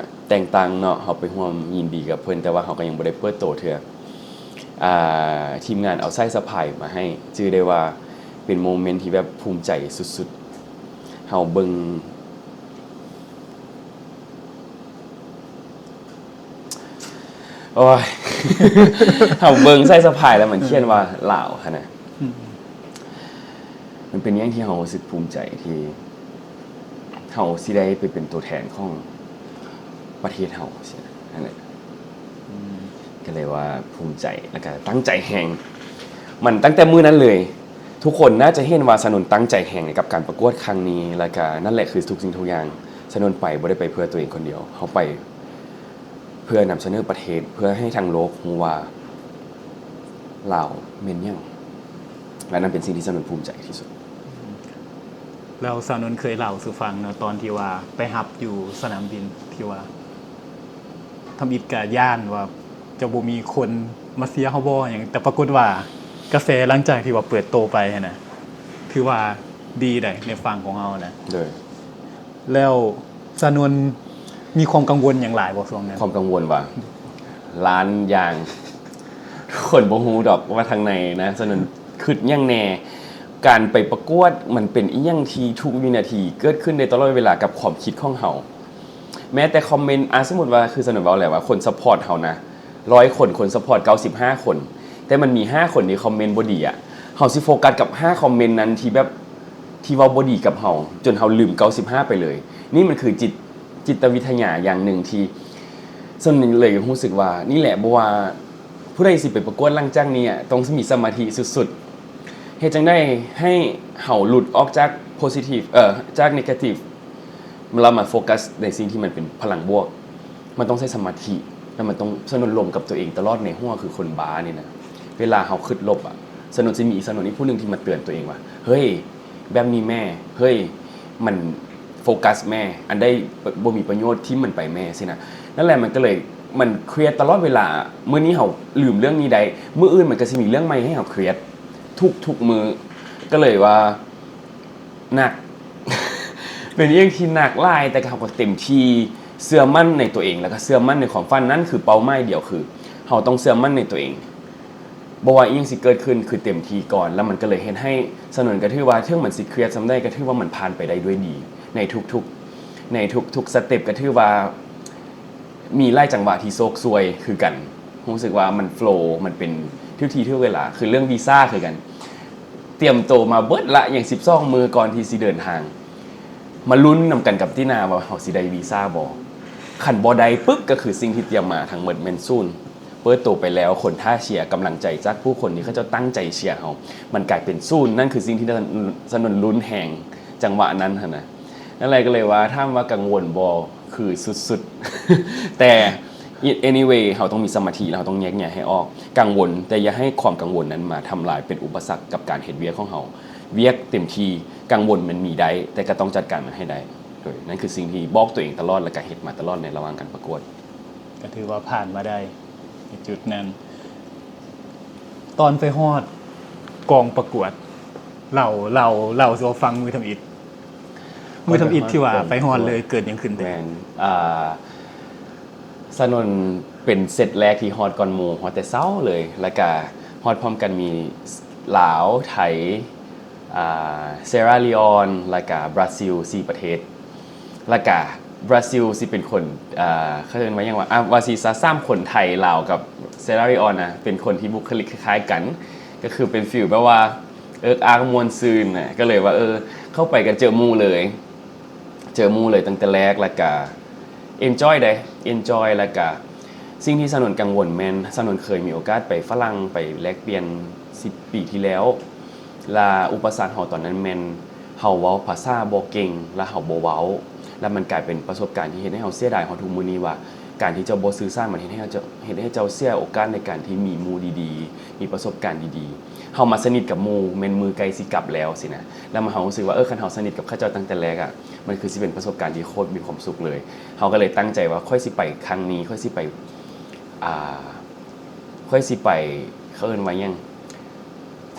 ແຕ່ງຕັ້ງເນາະ ເຮົາໄປຮ່ວມຍິນດີກັບເພິ່ນ ແຕ່ວ່າເຮົາກໍຍັງບໍ່ໄດ້ເປີດໂຕເທື່ອ ອ່າ ທີມງານເອົາສາຍສະພາຍມາໃຫ້ ຈື່ໄດ້ວ່າເປັນໂມເມັນທີ່ແບບພູມໃຈສຸດໆ ເຮົາເບິ່ງ ໂອ້ຍ ເຮົາເບິ່ງສາຍສະພາຍແລ້ວມັນຂຽນວ່າລາວຫັ້ນນະ ອືມ ມັນເປັນຫຍັງທີ່ເຮົາຮູ້ສຶກພູມໃຈທີ່ເຮົາຊິໄດ້ໄປເປັນຕົວແທນຂອງປະເທດເຮົາຊີ້ນະ ຫັ້ນແຫຼະ ອືມ ກໍເລີຍວ່າພູມໃຈ ແລ້ວກໍຕັ້ງໃຈແຮງ ມັນຕັ້ງແຕ່ມື້ນັ້ນເລີຍ ທຸກຄົນໜ້າຈະເຫັນວ່າສາວນົນຕັ້ງໃຈແຮງໃນກັບການປະກວດຄັ້ງນີ້ ແລ້ວກະນັ້ນແຫຼະຄືທຸກສິ່ງທຸກຢ່າງ ສາວນົນໄປບໍ່ໄດ້ໄປເພື່ອຕົວເອງຄົນດຽວ ເຮົາໄປເພື່ອນຳສະເໜີປະເທດ ເພື່ອໃຫ້ທັງໂລກຮູ້ວ່າລາວແມ່ນຫຍັງ ແລະ ນັ້ນເປັນສິ່ງທີ່ສາວນົນພູມໃຈທີ່ສຸດ. ແລ້ວສາວນົນເຄີຍເລົ່າສູ່ຟັງເນາະ ຕອນທີ່ວ່າໄປຮັບຢູ່ສະໜາມບິນ ທີ່ວ່າ ທຳອິດກະຢ້ານວ່າຈະບໍ່ມີຄົນມາເຊຍເຮົາບໍ່ຫຍັງ ແຕ່ປາກົດວ່າກະແສຫຼັງຈາກທີ່ວ່າເປີດໂຕໄປຫັ້ນນະ ຖືວ່າດີໃດໃນຝັ່ງຂອງເຮົານະ. ໂດຍ ແລ້ວສາວນົນມີຄວາມກັງວົນຫຍັງຫຼາຍບໍ່ຊ່ວງນັ້ນ? ຄວາມກັງວົນວ່າ ລ້ານຢ່າງ ຄົນບໍ່ຮູ້ດອກວ່າທາງໃນນະ ສາວນົນຄິດຫຍັງແດ່. ການໄປປະກວດມັນເປັນອີ່ຫຍັງທີ່ທຸກວິນາທີເກີດຂຶ້ນໄດ້ຕະຫຼອດເວລາກັບຄວາມຄິດຂອງເຮົາ. ແມ້ແຕ່ຄອມເມັນ ອາ ສົມມຸດວ່າ ຄືສາວນົນເວົ້າແລ້ວວ່າ ຄົນຊັບພອດເຮົານະ ຮ້ອຍຄົນ ຄົນຊັບພອດເກົ້າສິບຫ້າຄົນ ແຕ່ມັນມີຫ້າຄົນທີ່ຄອມເມັນບໍ່ດີອະ ເຮົາຊິໂຟກັສກັບຫ້າຄອມເມັນນັ້ນທີ່ແບບ ທີ່ເວົ້າບໍ່ດີກັບເຮົາ ຈົນເຮົາລືມເກົ້າສິບຫ້າໄປເລີຍ. ນີ້ມັນຄືຈິດ ຈິດຕະວິທະຍາຢ່າງໜຶ່ງທີ່ສາວນົນເລີຍຮູ້ສຶກວ່າ ນີ້ແຫຼະ ບໍ່ວ່າຜູ້ໃດຊິໄປປະກວດຫຼັງຈາກນີ້ອະ ຕ້ອງມີສະມາທິສຸດໆ. ເຮັດຈັ່ງໃດໃຫ້ເຮົາຫຼຸດອອກຈາກ positive ເອີ ຈາກ negative ແລ້ວມາໂຟກັສໃນສິ່ງທີ່ມັນເປັນພະລັງບວກ. ມັນຕ້ອງໃຊ້ສະມາທິ ແລ້ວມັນຕ້ອງ ສາວນົນລົມກັບຕົວເອງຕະຫຼອດໃນຫົວ ຄືຄົນບ້ານີ້ນະ. ເວລາເຮົາຄຶດລົບອະ ສາວນົນຊິມີອີກ ສາວນົນອີກຜູ້ໜຶ່ງທີ່ມາເຕືອນຕົວເອງວ່າ ເຮີ້ຍ ແບບນີ້ແມ້ ເຮີ້ຍ ມັນໂຟກັສແມ້ ອັນໃດບໍ່ມີປະໂຫຍດ ຖິ້ມມັນໄປແມ້ ຊີ້ນະ. ນັ້ນແຫຼະ ມັນກໍເລີຍ ມັນຄຣຽດຕະຫຼອດເວລາ. ມື້ນີ້ເຮົາລືມເລື່ອງນີ້ໄດ້ ມື້ອື່ນມັນກໍຊິມີເລື່ອງໃໝ່ໃຫ້ເຮົາຄຣຽດທຸກໆມື້. ກໍເລີຍວ່າ ໜັກ ເປັນອີ່ຫຍັງທີ່ໜັກຫຼາຍ ແຕ່ເຮົາກໍເຕັມທີ່ ເຊື່ອໝັ້ນໃນຕົວເອງ ແລ້ວກໍເຊື່ອໝັ້ນໃນຄວາມຝັນ. ນັ້ນຄືເປົ້າໝາຍດຽວ ຄືເຮົາຕ້ອງເຊື່ອໝັ້ນໃນຕົວເອງ. ບໍ່ວ່າອີ່ຫຍັງຊິເກີດຂຶ້ນ ຄືເຕັມທີ່ກ່ອນ. ແລ້ວມັນກໍເລີຍເຮັດໃຫ້ ສະໜົນກໍຖືວ່າ ເຖິງມັນຊິຄຽດສ່ຳໃດ ກໍຖືວ່າມັນຜ່ານໄປໄດ້ດ້ວຍດີ ໃນທຸກໆ ໃນທຸກໆສະເຕັບ ກໍຖືວ່າມີຫຼາຍຈັງຫວະທີ່ໂຊກຊ່ວຍຄືກັນ. ຮູ້ສຶກວ່າມັນໂຟລ ມັນເປັນຖືກທີ່ຖືກເວລາ. ຄືເລື່ອງວີຊາຄືກັນ ຕຽມໂຕມາເບິດລະ ຍັງສິບສອງມື້ກ່ອນທີ່ຊິເດີນທາງ ມາລຸ້ນນຳກັນກັບຕິນາວ່າເຮົາຊິໄດ້ວີຊາບໍ່. ຄັນບໍ່ໄດ້ປຶບ ກໍຄືສິ່ງທີ່ຕຽມມາທັງໝົດແມ່ນສູນ. ເປີດໂຕໄປແລ້ວ ຄົນຖ້າເຊຍ ກຳລັງໃຈຈາກຜູ້ຄົນທີ່ເຂົາເຈົ້າຕັ້ງໃຈເຊຍເຮົາ ມັນກາຍເປັນສູນ. ນັ້ນຄືສິ່ງທີ່ສະໜົນລຸ້ນແຮງ ຈັງຫວະນັ້ນຫັ້ນນະ. ນັ້ນແຫຼະ ກໍເລີຍວ່າ ຖາມວ່າກັງວົນບໍ່? ຄືສຸດໆ ແຕ່ anyway ເຮົາຕ້ອງມີສະມາທິ ແລ້ວເຮົາຕ້ອງແຍກແຍະໃຫ້ອອກ. ກັງວົນ ແຕ່ຢ່າໃຫ້ຄວາມກັງວົນນັ້ນມາທຳລາຍ ເປັນອຸປະສັກກັບການເຮັດວຽກຂອງເຮົາ. ວຽກເຕັມທີ່ ກັງວົນມັນມີໄດ້ ແຕ່ກໍຕ້ອງຈັດການມັນໃຫ້ໄດ້. ໂດຍ ນັ້ນຄືສິ່ງທີ່ບອກຕົວເອງຕະຫຼອດ ແລ້ວກໍເຮັດມາຕະຫຼອດໃນລະຫວ່າງການປະກວດ. ກໍຖືວ່າຜ່ານມາໄດ້ໃນຈຸດນັ້ນ. ຕອນໄປຮອດກອງປະກວດ ເລົ່າ ເລົ່າ ເລົ່າສູ່ເຮົາຟັງມື້ທຳອິດ. ມື້ທຳອິດທີ່ວ່າໄປຮອດເລີຍ ເກີດຫຍັງຂຶ້ນແດ່? ແມ່ນ ອ່າ ສະໜົນເປັນເຊັດແລກທີ່ຮອດກ່ອນໝູ່ ຮອດແຕ່ເຊົ້າເລີຍ ແລ້ວກະຮອດພ້ອມກັນ ມີລາວ ໄທ ອ່າ ເຊຣາລີອອນ ແລ້ວກະບຣາຊິລ ສີ່ປະເທດ. ແລ້ວກະບຣາຊິລຊິເປັນຄົນ ເຂົາເອີ້ນວ່າຫຍັງວະ ອ່າ ວ່າຊິຊະ ສາມຄົນ ໄທ ລາວ ກັບເຊຣາລີອອນນະ ເປັນຄົນທີ່ບຸກຄະລິກຄ້າຍໆກັນ ກໍຄືເປັນຟີລແບບວ່າເອິກອາກມ່ວນຊື່ນນະ. ກໍເລີຍວ່າ ເອີ ເຂົ້າໄປກໍເຈີໝູ່ເລີຍ ເຈີໝູ່ເລີຍຕັ້ງແຕ່ແລກ ແລ້ວກະ enjoy ເດ້ enjoy. ແລ້ວກະສິ່ງທີ່ສະໜົນກັງວົນແມ່ນ ສະໜົນເຄີຍມີໂອກາດໄປຝຣັ່ງ ໄປແລກປ່ຽນສິບປີທີ່ແລ້ວ ລະອຸປະສັກເຮົາຕອນນັ້ນແມ່ນເຮົາເວົ້າພາສາບໍ່ເກັ່ງ ລະເຮົາບໍ່ເວົ້າ ລະມັນກາຍເປັນປະສົບການທີ່ເຮັດໃຫ້ເຮົາເສຍດາຍຮອດທຸກມື້ນີ້ວ່າ ການທີ່ເຈົ້າບໍ່ສື່ສານ ມັນເຮັດໃຫ້ເຈົ້າ ເຮັດໃຫ້ເຈົ້າເສຍໂອກາດໃນການທີ່ມີໝູ່ດີໆ ມີປະສົບການດີໆ. ເຮົາມາສະໜິດກັບໝູ່ແມ່ນມື້ໃກ້ຊິກັບແລ້ວຊີ້ນະ ລະເຮົາຮູ້ສຶກວ່າ ເອີ ຄັນເຮົາສະໜິດກັບເຂົາເຈົ້າຕັ້ງແຕ່ແລກອະ ມັນຄືຊິເປັນປະສົບການທີ່ໂຄດມີຄວາມສຸກເລີຍ. ເຮົາກໍເລີຍຕັ້ງໃຈວ່າ ຂ້ອຍຊິໄປຄັ້ງນີ້ ຂ້ອຍຊິໄປ ອ່າ ຂ້ອຍຊິໄປ ເຂົາເອີ້ນວ່າຫຍັງ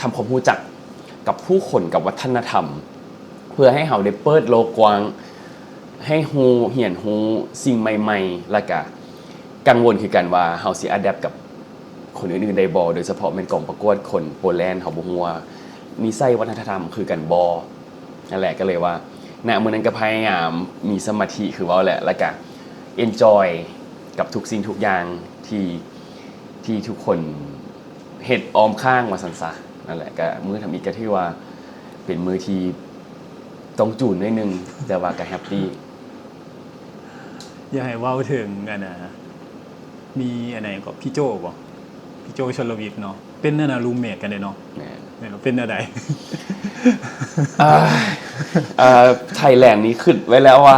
ທຳຄວາມຮູ້ຈັກກັບຜູ້ຄົນ ກັບວັດທະນະທຳ ເພື່ອໃຫ້ເຮົາໄດ້ເປີດໂລກກວ້າງ ໃຫ້ຮູ້ ຮຽນຮູ້ສິ່ງໃໝ່ໆ ແລ້ວກະກັງວົນຄືກັນວ່າ ເຮົາຊິ adapt ກັບຄົນອື່ນໆໄດ້ບໍ່ ໂດຍສະເພາະແມ່ນກອງປະກວດຄົນໂປແລນ ເຮົາບໍ່ຮູ້ວ່ານິໄສວັດທະນະທຳຄືກັນບໍ່. ນັ້ນແຫຼະ ກໍເລີຍວ່າ ນະ ມື້ນັ້ນກໍພະຍາຍາມມີສະມາທິ ຄືເວົ້າແຫຼະ ແລ້ວກະ enjoy ກັບທຸກສິ່ງທຸກຢ່າງທີ່ ທີ່ທຸກຄົນເຮັດອ້ອມຂ້າງວ່າຊັ້ນຊະ. ນັ້ນແຫຼະ ກໍມື້ທຳອິດກໍຖືວ່າເປັນມື້ທີ່ຕ້ອງຈູນໜ້ອຍໜຶ່ງ ແຕ່ວ່າກໍແຮັບປີ. ຢາກໃຫ້ເວົ້າເຖິງອັນນ່າ ມີອັນໃດກໍ ພີ່ໂຈ້ບໍ? ພີ່ໂຈ້ ຊົນລະວິດເນາະ ເປັນອັນນ່າ roommate ກັນເດ້ເນາະ. ແມ່ນ ແມ່ນ ເປັນແນວໃດ? ອ່າ ເອີ ໄທແລນນີ້ຄິດໄວ້ແລ້ວວ່າ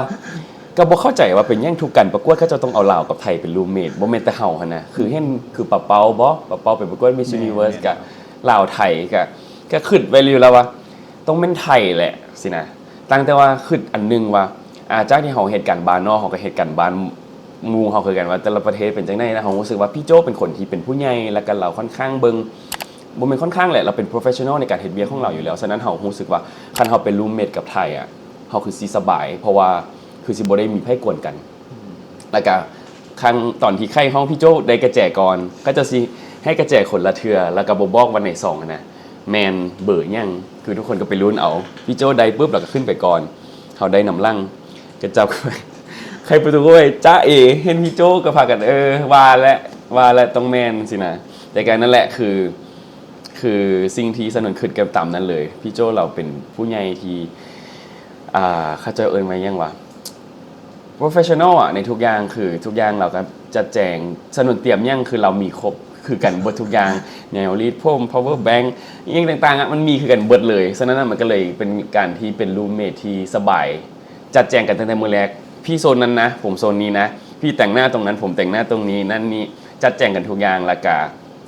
ກໍບໍ່ເຂົ້າໃຈວ່າເປັນຫຍັງທຸກການປະກວດເຂົາເຈົ້າຕ້ອງເອົາລາວກັບໄທເປັນ roommate ບໍ່ແມ່ນແຕ່ເຮົາຫັ້ນນະ. ຄືເຫັນ ຄືປາເປົ້າບໍ ປາເປົ້າໄປປະກວດ Miss ແມ່ນ Universe ແມ່ນ ກະລາວໄທ ກະ ກະຄິດໄວ້ຢູ່ແລ້ວວ່າຕ້ອງແມ່ນໄທແຫຼະຊີ້ນະ. ຕັ້ງແຕ່ວ່າຄິດອັນໜຶ່ງວ່າ ອາ ຈາກທີ່ເຮົາເຮັດການບ້ານເນາະ ເຮົາກໍເຮັດການບ້ານໝູ່ເຮົາຄືກັນວ່າແຕ່ລະປະເທດເປັນຈັ່ງໃດ ແລ້ວເຮົາຮູ້ສຶກວ່າພີ່ໂຈ້ເປັນຄົນທີ່ເປັນຜູ້ໃຫຍ່ ແລ້ວກໍລາວຄ່ອນຂ້າງເບິ່ງ ບໍ່ແມ່ນຄ່ອນຂ້າງແຫຼະ ລາວເປັນ professional ໃນການເຮັດວຽກຂອງລາວຢູ່ແລ້ວ. ສະນັ້ນເຮົາຮູ້ສຶກວ່າ ຄັນເຮົາໄປ roommate ກັບໄທອະ ເຮົາຄືຊິສະບາຍ ເພາະວ່າຄືຊິບໍ່ໄດ້ມີໃຜກວນກັນ. ແລ້ວກະຄັ້ງຕອນທີ່ໄຂຫ້ອງ ພີ່ໂຈ້ໄດ້ກະແຈກ່ອນ ເຂົາເຈົ້າຊິໃຫ້ກະແຈຄົນລະເທື່ອ ແລ້ວກະບໍ່ບອກວ່າໃນຊອງຫັ້ນນະ ແມ່ນເບີຫຍັງ ຄືທຸກຄົນກໍໄປລຸ້ນເອົາ. ພີ່ໂຈ້ໄດ້ປຶບ ແລ້ວກໍຂຶ້ນໄປກ່ອນ ເຮົາໄດ້ນຳຫຼັງ ກະຈັບໄຂປະຕູ ໂອ້ຍ ຈ໊າເອ ເຫັນພີ່ໂຈ້ກໍພາກັນ ເອີ ວ່າແຫຼະ ວ່າແຫຼະ ຕ້ອງແມ່ນຊີ້ນະ. ແຕ່ກໍນັ້ນແຫຼະ ຄື ຄືສິ່ງທີ່ສະໜົນຄິດກໍຕາມນັ້ນເລີຍ. ພີ່ໂຈ້ລາວເປັນຜູ້ໃຫຍ່ທີ່ ອ່າ ເຂົາເຈົ້າເອີ້ນວ່າຫຍັງວະ professional ອະ ໃນທຸກຢ່າງ ຄືທຸກຢ່າງລາວກໍຈັດແຈງ ສະໜົນຕຽມຫຍັງ ຄືລາວມີຄົບຄືກັນເບິດທຸກຢ່າງ ແນວລີດຜົມ power bank ອີ່ຫຍັງຕ່າງໆອະ ມັນມີຄືກັນເບິດເລີຍ. ສະນັ້ນນະ ມັນກໍເລີຍເປັນການທີ່ເປັນ roommate ທີ່ສະບາຍ ຈັດແຈງກັນຕັ້ງແຕ່ມື້ແລກ ພີ່ໂຊນນັ້ນນະ ຜົມໂຊນນີ້ນະ ພີ່ແຕ່ງໜ້າຕົງນັ້ນ ຜົມແຕ່ງໜ້າຕົງນີ້ ນັ້ນນີ້ ຈັດແຈງກັນທຸກຢ່າງ ແລ້ວກະ